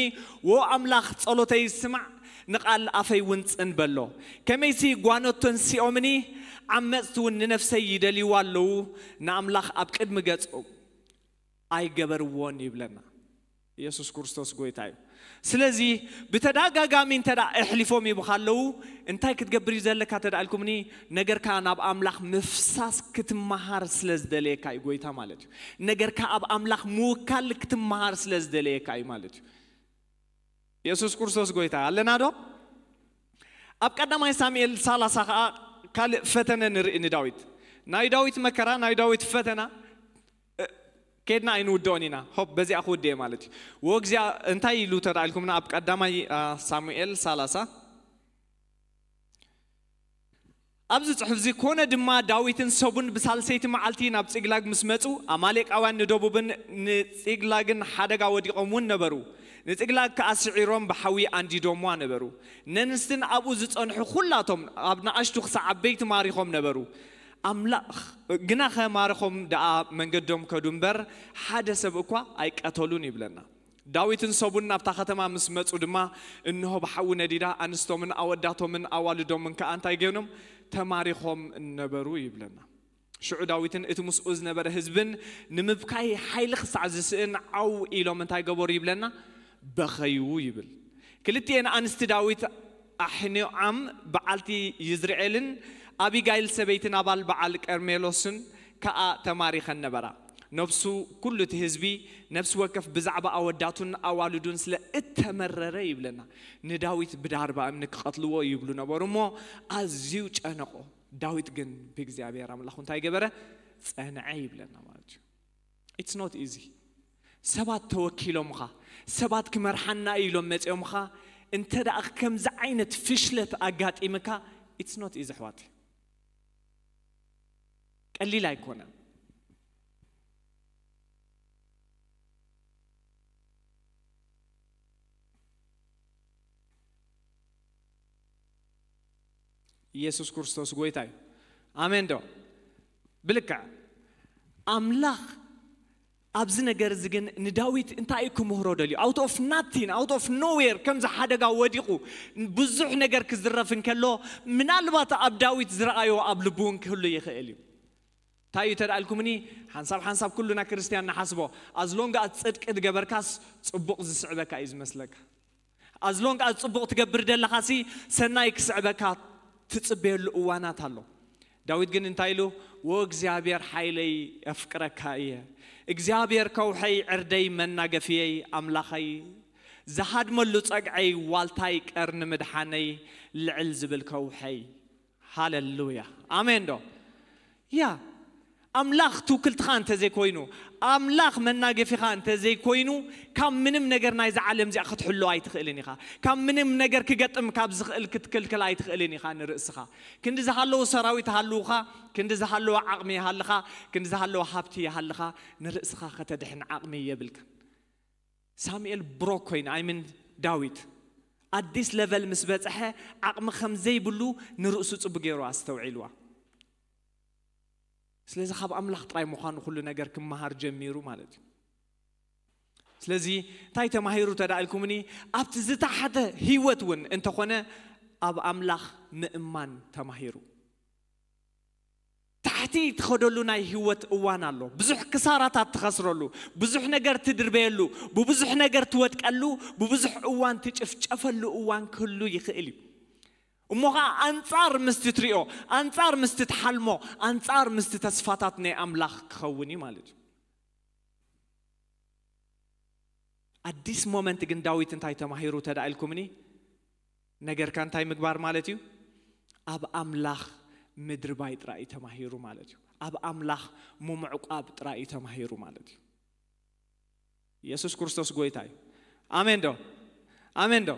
ወ ኣምላኽ ጸሎተይ ስማዕ፣ ንቓል ኣፈይ እውን ጽን በሎ። ከመይሲ ጓኖት ተንሲኦምኒ፣ ዓመጽቲ እውን ንነፍሰይ ይደልይዋ ኣለዉ፣ ንኣምላኽ ኣብ ቅድሚ ገጾም ኣይገበርዎን ይብለና። የሱስ ክርስቶስ ጎይታ እዩ። ስለዚ ብተደጋጋሚ እንተ ደኣ ኣሕሊፎም ይብኻ ኣለዉ፣ እንታይ ክትገብር እዩ ዘለካ ተደኣልኩምኒ? ነገርካ ናብ ኣምላኽ ምፍሳስ ክትመሃር ስለ ዝደለየካ እዩ ጎይታ ማለት እዩ። ነገርካ ኣብ ኣምላኽ ምውካል ክትመሃር ስለ ዝደለየካ እዩ ማለት እዩ። የሱስ ክርስቶስ ጎይታ ኣለና ዶ? ኣብ ቀዳማይ ሳሙኤል ሰላሳ ኸዓ ካልእ ፈተነ ንርኢ ንዳዊት። ናይ ዳዊት መከራ፣ ናይ ዳዊት ፈተና፣ እ፣ ኬድና ኣይንውድኦን ኢና። ሆፕ በዚኣ ክውድእ እየ ማለት እዩ። ወእግዚኣ እንታይ ኢሉ ተዳኢልኩምና ኣብ ቀዳማይ፣ አ፣ ሳሙኤል ሰላሳ? ኣብዚ ጽሑፍ እዚ፣ ኮነ ድማ ዳዊትን ሰቡን ብሳልሰይቲ መዓልቲ ናብ ጺግላግ ምስ መጹ፣ ኣማሌቃውያን ንደቡብን ንጺግላግን ሓደጋ ወዲቖም እውን ነበሩ። ንጺግላግ ከኣ ስዒሮም ብሓዊ ኣንዲዶምዋ ነበሩ። ነንስትን ኣብኡ ዝጸንሑ ኩላቶም ኣብ ንኣሽቱ ክሳዕ ዓበይቲ ማሪኾም ነበሩ። ኣምላኽ ግናኸ ማርኾም ደኣ መንገዶም ከዱ እምበር፣ ሓደ ሰብ እኳ ኣይቀተሉን ይብለና። ዳዊትን ሰቡን ናብታ ከተማ ምስ መጹ ድማ፣ እንሆ ብሓዊ ነዲዳ፣ ኣንስቶምን ኣወዳቶምን ኣዋልዶምን ከኣ እንታይ ገይኖም? ተማሪኾም ነበሩ ይብለና። ሽዑ ዳዊትን እቲ ምስኡ ዝነበረ ህዝብን ንምብካይ ሓይሊ ክሳዕ ዝስእን ዓው ኢሎም እንታይ ገበሩ ይብለና? በኸዩ ይብል። ክልቲኤን ኣንስቲ ዳዊት ኣሒኖዓም በዓልቲ ይዝርኤልን ኣቢጋይል ሰበይቲ ናባል በዓል ቀርሜሎስን ከኣ ተማሪኸን ነበራ። ነፍሱ ኩሉ እቲ ህዝቢ ነፍሲ ወከፍ ብዛዕባ ኣወዳቱን ኣዋልዱን ስለ እተመረረ ይብለና። ንዳዊት ብዳርባ እምኒ ክቐትልዎ ይብሉ ነበሩ እሞ ኣዝዩ ጨነቆ። ዳዊት ግን ብእግዚኣብሔር ኣምላኹ እንታይ ገበረ? ጸንዐ ይብለና ማለት እዩ። It's not easy። ሰባት ተወኪሎምኻ፣ ሰባት ክመርሓና እዩ ኢሎም መጺኦምኻ፣ እንተ ደኣ ከምዚ ዓይነት ፍሽለት ኣጋጢምካ፣ it's not easy ኣሕዋት። ቀሊል ኣይኮነን። ኢየሱስ ክርስቶስ ጎይታ እዩ። ኣሜን ዶ? ብልክዕ ኣምላኽ ኣብዚ ነገር እዚ ግን ንዳዊት እንታይ እዩ ክምህሮ ደልዩ? Out of nothing, out of nowhere፣ ከምዚ ሓደጋ ወዲቑ ብዙሕ ነገር ክዝረፍ እንከሎ፣ ምናልባት ኣብ ዳዊት ዝረኣዮ ኣብ ልቡ እውን ክህሉ ይኽእል እዩ። እንታይ እዩ ተዳእልኩምኒ? ሓንሳብ ሓንሳብ ኩሉና ክርስትያን ንሓስቦ፣ ኣዝሎንጋ ጽድቂ ዝገበርካስ ጽቡቕ ዝስዕበካ እዩ ዝመስለካ። ኣዝሎንጋ ጽቡቕ ትገብር ደለኻሲ ሰናይ ክስዕበካ ትጽበየሉ እዋናት ኣሎ። ዳዊት ግን እንታይ ኢሉ? ወ እግዚኣብሔር ሓይለይ፣ ኣፍቅረካ እየ። እግዚኣብሔር ከውሐይ፣ ዕርደይ፣ መናገፍየይ፣ ኣምላኸይ፣ ዝሃድመሉ ጸግዐይ፣ ዋልታይ፣ ቀርኒ ምድሓነይ፣ ልዕል ዝብል ከውሐይ። ሃለሉያ። ኣሜን ዶ? ያ፣ ኣምላኽ ትውክልትኻ እንተዘይኮይኑ፣ ኣምላኽ መናገፊኻ እንተዘይኮይኑ፣ ካብ ምንም ነገር ናይዛ ዓለም እዚኣ ክትሕሎ ኣይትኽእልን ኢኻ። ካብ ምንም ነገር ክገጥም ካብ ዝኽእል ክትክልክል ኣይትኽእልን ኢኻ ንርእስኻ። ክንዲ ዝሃለዉ ሰራዊት ሃልውኻ፣ ክንዲ ዝሃለወ ዓቕሚ ይሃልኻ፣ ክንዲ ዝሃለወ ሃብቲ ይሃልኻ፣ ንርእስኻ ከተድሕን ዓቕሚ የብልካ። ሳሙኤል ብሮክ ኮይኑ፣ ኣይምን ዳዊት ኣዲስ ለቨል ምስ በጽሐ፣ ዓቕሚ ከም ዘይብሉ ንርእሱ ጽቡ ገይሩ ኣስተውዒልዋ። ስለዚ ካብ ኣምላኽ ጥራይ ምዃኑ ኩሉ ነገር ክመሃር ጀሚሩ ማለት እዩ። ስለዚ እንታይ ተማሂሩ ተዳኢልኩምኒ? ኣብቲ ዝተሓተ ህይወት እውን እንተኾነ ኣብ ኣምላኽ ምእማን ተማሂሩ። ታሕቲ ትኸደሉ ናይ ህይወት እዋን ኣሎ። ብዙሕ ክሳራታት ትኸስረሉ፣ ብዙሕ ነገር ትድርበየሉ፣ ብብዙሕ ነገር ትወድቀሉ፣ ብብዙሕ እዋን ትጭፍጨፈሉ እዋን ክህሉ ይኽእል እዩ። እሞ ኸዓ ኣንጻር ምስቲ ትሪኦ፣ ኣንጻር ምስቲ ትሓልሞ፣ ኣንጻር ምስቲ ተስፋታት ናይ ኣምላኽ ክኸውን እዩ ማለት እዩ። ኣዲስ ሞመንት ግን ዳዊት እንታይ ተማሂሩ ተዳኢልኩምኒ? ነገርካ እንታይ ምግባር ማለት እዩ? ኣብ ኣምላኽ ምድርባይ ጥራይ እዩ ተማሂሩ ማለት እዩ። ኣብ ኣምላኽ ምምዕቋብ ጥራይ እዩ ተማሂሩ ማለት እዩ። ኢየሱስ ክርስቶስ ጎይታ እዩ። ኣሜን ዶ? ኣሜን ዶ?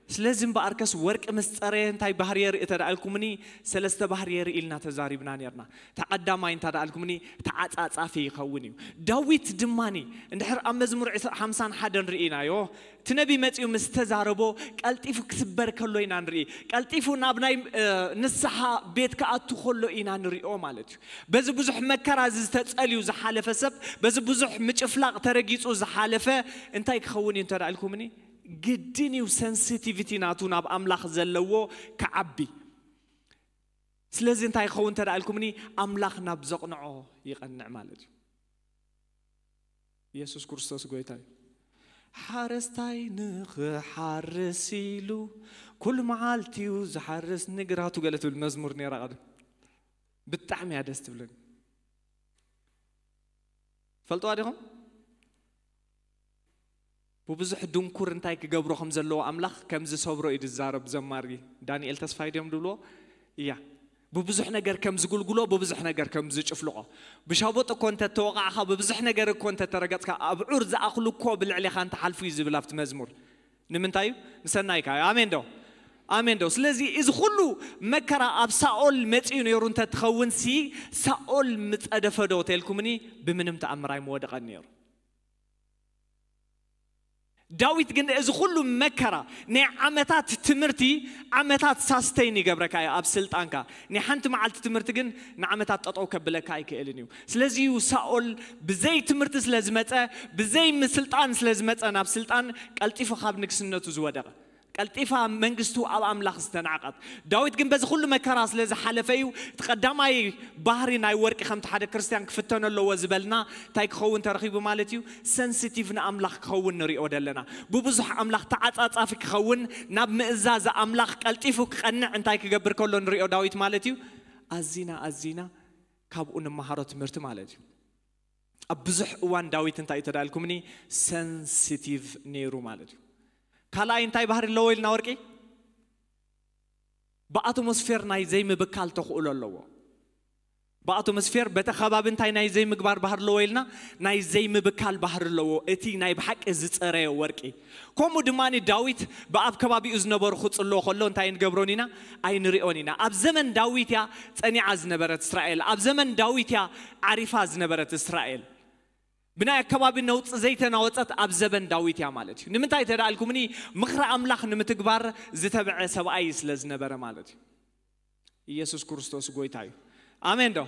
ስለዚ እምበኣርከስ ወርቂ ምስ ጸረየ እንታይ ባህሪ የርኢ ተደኣልኩምኒ? ሰለስተ ባህሪ የርኢ ኢልና ተዛሪብና ነርና። ተቐዳማይ እንታ ደኣልኩምኒ ተዓጻጻፊ ይኸውን እዩ። ዳዊት ድማኒ እንድሕር ኣብ መዝሙር ሓምሳን ሓደን ርኢናዮ፣ እቲ ነቢ መጺኡ ምስ ተዛረቦ ቀልጢፉ ክስበር ከሎ ኢና ንርኢ። ቀልጢፉ ናብ ናይ ንስሓ ቤት ክኣቱ ከሎ ኢና ንሪኦ ማለት እዩ። በዚ ብዙሕ መከራ ዝተጸልዩ ዝሓለፈ ሰብ፣ በዚ ብዙሕ ምጭፍላቕ ተረጊጹ ዝሓለፈ እንታይ ክኸውን እዩ እንተ ደኣልኩምኒ? ግድን እዩ ሰንሲቲቪቲ ናቱ ናብ ኣምላኽ ዘለዎ ክዓቢ። ስለዚ እንታይ ክኸውን እንተ ደኣልኩምኒ? ኣምላኽ ናብ ዘቕንዖ ይቐንዕ ማለት እዩ። ኢየሱስ ክርስቶስ ጎይታ እዩ። ሓረስታይ ንኽሓርስ ኢሉ ኩሉ መዓልቲ እዩ ዝሓርስ ንግራቱ ገለ ትብል መዝሙር ነይራ ቀደም። ብጣዕሚ እያ ደስ ትብለኒ። ፈልጥዋ ዲኹም? ብብዙሕ ድንኩር እንታይ ክገብሮ ከም ዘለዎ ኣምላኽ ከም ዝሰብሮ እዩ ዝዛረብ ዘማሪ ዳንኤል ተስፋይ ድዮም ድብልዎ? እያ። ብብዙሕ ነገር ከም ዝጉልጉሎ፣ ብብዙሕ ነገር ከም ዝጭፍልቆ። ብሻቦጥ እኮ እንተ ተወቃዕኻ፣ ብብዙሕ ነገር እኮ እንተ ተረገጽካ፣ ኣብዑር ዝኣኽሉ እኮ ብልዕሌኻ እንተሓልፉ እዩ ዝብል ኣብቲ መዝሙር። ንምንታይ እዩ? ንሰናይካ እዩ። ኣሜን ዶ? ኣሜን ዶ? ስለዚ እዚ ኩሉ መከራ ኣብ ሳኦል መጺኡ ነይሩ እንተትኸውን ሲ፣ ሳኦል ምጸደፈ ዶ ተልኩምኒ? ብምንም ተኣምር ኣይምወደቐን ነይሩ። ዳዊት ግን እዚ ኩሉ መከራ ናይ ዓመታት ትምህርቲ ዓመታት ሳስተይን ይገብረካ እዩ ኣብ ስልጣንካ። ናይ ሓንቲ መዓልቲ ትምህርቲ ግን ንዓመታት ጠጠው ከብለካ ኣይክእልን እዩ። ስለዚ እዩ ሳኦል ብዘይ ትምህርቲ ስለ ዝመጸ፣ ብዘይ ምስልጣን ስለ ዝመጸ ናብ ስልጣን ቀልጢፉ ካብ ንግስነቱ ዝወደቐ። ቀልጢፋ መንግስቱ ኣብ ኣምላኽ ዝተናዕቐት። ዳዊት ግን በዚ ኩሉ መከራ ስለ ዝሓለፈ እዩ። እቲ ቀዳማይ ባህሪ ናይ ወርቂ ከምቲ ሓደ ክርስትያን ክፍተኖ ኣለዎ ዝበልና እንታይ ክኸውን ተረኺቡ ማለት እዩ? ሰንሲቲቭ ንኣምላኽ ክኸውን ንሪኦ ዘለና። ብብዙሕ ኣምላኽ ተዓጻጻፊ ክኸውን፣ ናብ ምእዛዝ ኣምላኽ ቀልጢፉ ክቐንዕ እንታይ ክገብር ከሎ ንሪኦ ዳዊት ማለት እዩ? ኣዚና ኣዚና ካብኡ ንመሃሮ ትምህርቲ ማለት እዩ። ኣብ ብዙሕ እዋን ዳዊት እንታይ እዩ ተዳልኩምኒ? ሰንሲቲቭ ነይሩ ማለት እዩ። ካልኣይ እንታይ ባህሪ ኣለዎ ኢልና ወርቂ? ብኣቶሞስፌር ናይ ዘይምብካል ተኽእሎ ኣለዎ። ብኣቶሞስፌር በቲ ከባቢ እንታይ ናይ ዘይምግባር ባህሪ ኣለዎ ኢልና? ናይ ዘይምብካል ባህሪ ኣለዎ። እቲ ናይ ብሓቂ ዝጸረየ ወርቂ። ከምኡ ድማ ዳዊት ብኣብ ከባቢኡ ዝነበሩ ክጽልዎ ከሎ እንታይ ንገብሮን ኢና? ኣይንሪኦን ኢና። ኣብ ዘመን ዳዊት እያ ጸኒዓ ዝነበረት እስራኤል። ኣብ ዘመን ዳዊት እያ ዓሪፋ ዝነበረት እስራኤል። ብናይ ኣከባቢ ነውጺ ዘይተናወጸት ኣብ ዘበን ዳዊት እያ ማለት እዩ። ንምንታይ ተዳልኩምኒ? ምኽሪ ኣምላኽ ንምትግባር ዝተብዐ ሰብኣይ ስለ ዝነበረ ማለት እዩ። ኢየሱስ ክርስቶስ ጎይታ እዩ። ኣሜን ዶ?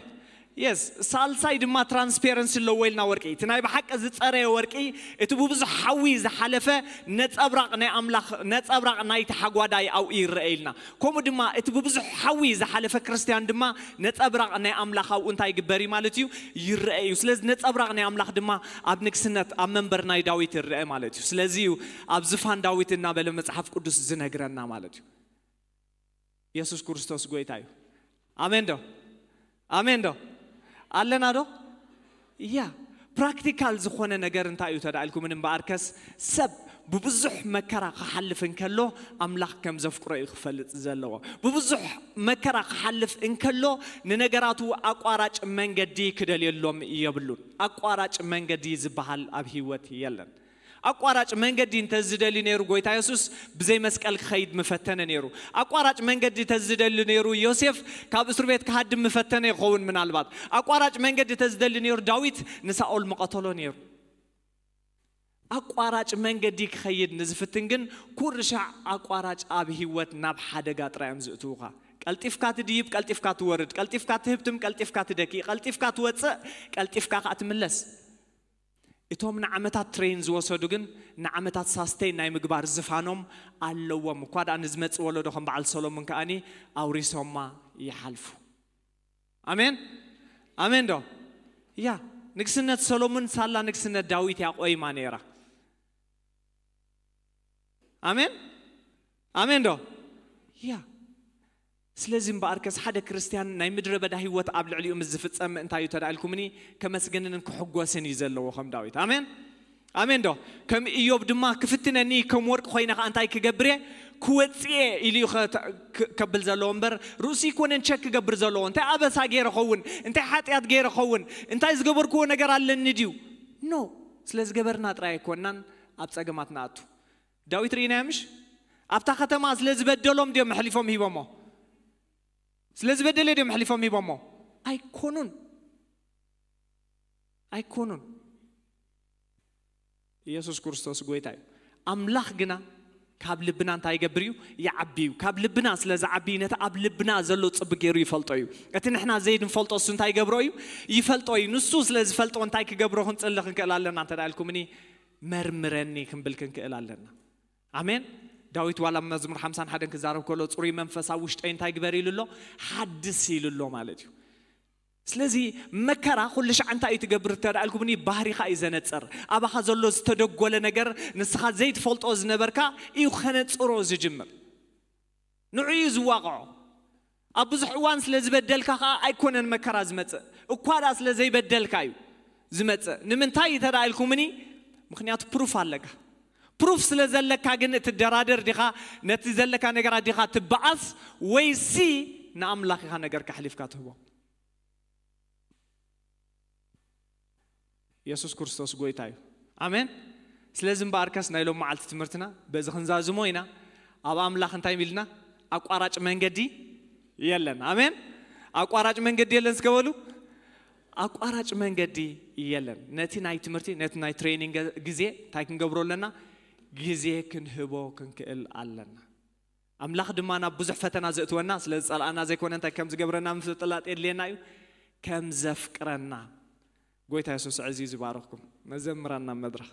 የስ። ሳልሳይ ድማ ትራንስፔረንሲ ኣለዎ ኢልና ወርቂ። እቲ ናይ ብሓቂ ዝጸረየ ወርቂ፣ እቲ ብብዙሕ ሓዊ ዝሓለፈ ነጸብራቕ ናይ ኣምላኽ፣ ነጸብራቕ ናይቲ ሓጓዳይ ኣብኡ ይረአ ኢልና። ከምኡ ድማ እቲ ብብዙሕ ሓዊ ዝሓለፈ ክርስትያን ድማ ነጸብራቕ ናይ ኣምላኽ ኣብኡ እንታይ ይግበር እዩ ማለት እዩ? ይረአ እዩ። ስለዚ ነጸብራቕ ናይ ኣምላኽ ድማ ኣብ ንግስነት፣ ኣብ መንበር ናይ ዳዊት ይረአ ማለት እዩ። ስለዚ እዩ ኣብ ዝፋን ዳዊት እናበለ መጽሓፍ ቅዱስ ዝነግረና ማለት እዩ። የሱስ ክርስቶስ ጎይታ እዩ። ኣሜን ዶ? ኣሜን ዶ? ኣለና ዶ? እያ። ፕራክቲካል ዝኾነ ነገር እንታይ እዩ ተዳልኩምን እምበኣርከስ ሰብ ብብዙሕ መከራ ክሓልፍ እንከሎ ኣምላኽ ከም ዘፍቅሮ እዩ ክፈልጥ ዘለዎ። ብብዙሕ መከራ ክሓልፍ እንከሎ ንነገራቱ ኣቋራጭ መንገዲ ክደልየሎም የብሉን። ኣቋራጭ መንገዲ ዝበሃል ኣብ ህይወት የለን። ኣቋራጭ መንገዲ እንተዝደሊ ነይሩ ጎይታ የሱስ ብዘይ መስቀል ክኸይድ ምፈተነ ነይሩ። ኣቋራጭ መንገዲ እንተዝደሊ ነይሩ ዮሴፍ ካብ እስር ቤት ክሃድም ምፈተነ ይኸውን ምናልባት። ኣቋራጭ መንገዲ እንተዝደሊ ነይሩ ዳዊት ንሳኦል ምቐተሎ ነይሩ። ኣቋራጭ መንገዲ ክኸይድ ንዝፍትን ግን ኩርሻዕ ኣቋራጭ ኣብ ህይወት ናብ ሓደጋ ጥራይ እዮም ዝእትውኻ። ቀልጢፍካ ትድይብ፣ ቀልጢፍካ ትወርድ፣ ቀልጢፍካ ትህብትም፣ ቀልጢፍካ ትደኪ፣ ቀልጢፍካ ትወፅእ፣ ቀልጢፍካ ከዓ ትምለስ። እቶም ንዓመታት ትሬን ዝወሰዱ ግን ንዓመታት ሳስተይ ናይ ምግባር ዝፋኖም ኣለዎም። እኳ ደኣ ንዝመጽእ ወለዶ ከም በዓል ሰሎሞን ከኣኒ ኣውሪሶማ ይሓልፉ። ኣሜን። ኣሜን ዶ? ያ፣ ንግስነት ሰሎሞን ሳላ ንግስነት ዳዊት እያ ቆይማ ነይራ። ኣሜን። ኣሜን ዶ? ያ። ስለዚ እምበኣርከስ ሓደ ክርስትያን ናይ ምድረ በዳ ህይወት ኣብ ልዕሊኡ ምስ ዝፍጸም እንታይ እዩ ተዳልኩምኒ? ከመስግንን ክሕጎስን እዩ ዘለዎ ከም ዳዊት። ኣሜን። ኣሜን ዶ? ከም ኢዮብ ድማ ክፍትነኒ ከም ወርቂ ኮይነ ከኣ እንታይ ክገብር እየ? ክወጽእ እየ ኢሉ እዩ ከ-፣ ክ-፣ ከብል ዘለዎ እምበር ርእሱ ይኮነን ቸክ ክገብር ዘለዎ። እንታይ ኣበሳ ገይረ ኸውን? እንታይ ሓጢኣት ገይረ ኸውን? እንታይ ዝገበርክዎ ነገር ኣለኒ ድዩ? ኖ። ስለ ዝገበርና ጥራይ ኣይኮንናን ኣብ ጸገማት ንኣቱ። ዳዊት ርኢናዮ ምሽ? ኣብታ ከተማ ስለ ዝበደሎም ድዮም ኣሕሊፎም ሂቦሞ? ስለ ዝበደለ ድዮም ኣሕሊፎም ሂቦሞ? ኣይኮኑን። ኣይኮኑን። ኢየሱስ ክርስቶስ ጎይታ እዩ። ኣምላኽ ግና ካብ ልብና እንታይ ይገብር እዩ? ይዓቢ እዩ። ካብ ልብና ስለ ዝዓቢ ነቲ ኣብ ልብና ዘሎ ጽቡቅ ገይሩ ይፈልጦ እዩ። እቲ ንሕና ዘይንፈልጦ እሱ እንታይ ይገብሮ እዩ? ይፈልጦ እዩ። ንሱ ስለ ዝፈልጦ እንታይ ክገብሮ ክንጽሊ ክንክእል ኣለና እንተ ኢልኩምኒ፣ መርምረኒ ክንብል ክንክእል ኣለና። ኣሜን። ዳዊት ዋላ መዝሙር ሓምሳን ሓደን ክዛረብ ከሎ ጽሩይ መንፈስ ኣብ ውሽጠይ እንታይ ግበር ኢሉ ኣሎ? ሓድስ ኢሉ ኣሎ ማለት እዩ። ስለዚ መከራ ኩሉ ሻዕ እንታይ እዩ ትገብር እንተ ኢልኩምኒ፣ ባህሪኻ እዩ ዘነጽር። ኣባኻ ዘሎ ዝተደጎለ ነገር፣ ንስኻ ዘይትፈልጦ ዝነበርካ እዩ ከነጽሮ ዝጅምር። ንዑ እዩ ዝዋቕዖ። ኣብ ብዙሕ እዋን ስለ ዝበደልካ ከኣ ኣይኮነን መከራ ዝመጽእ፣ እኳ ደኣ ስለ ዘይበደልካ እዩ ዝመጽእ። ንምንታይ እንተ ኢልኩምኒ፣ ምኽንያቱ ፕሩፍ ኣለካ። ፕሩፍ ስለ ዘለካ ግን እትደራደር ዲኻ? ነቲ ዘለካ ነገራት ዲኻ ትበኣስ፣ ወይሲ ንኣምላኽ ኢኻ ነገርካ ኣሕሊፍካ ትህቦ? የሱስ ክርስቶስ ጎይታ እዩ። ኣሜን። ስለዚ እምበኣርከስ ናይ ሎም መዓልቲ ትምህርትና በዚ ክንዛዝሞ ኢና። ኣብ ኣምላኽ እንታይ ኢልና? ኣቋራጭ መንገዲ የለን። ኣሜን። ኣቋራጭ መንገዲ የለን እስከ በሉ። ኣቋራጭ መንገዲ የለን። ነቲ ናይ ትምህርቲ፣ ነቲ ናይ ትሬኒንግ ግዜ እንታይ ክንገብሮ ኣለና? ግዜ ክንህቦ ክንክእል ኣለና። ኣምላኽ ድማ ናብ ብዙሕ ፈተና ዘእትወና ስለ ዝጸልኣና ዘይኮነ፣ እንታይ ከም ዝገብረና ምፍላጥ የድልየና እዩ፣ ከም ዘፍቅረና። ጎይታ የሱስ ኣዕዚዙ ይባርኽኩም። መዘምራን ናብ መድረኽ።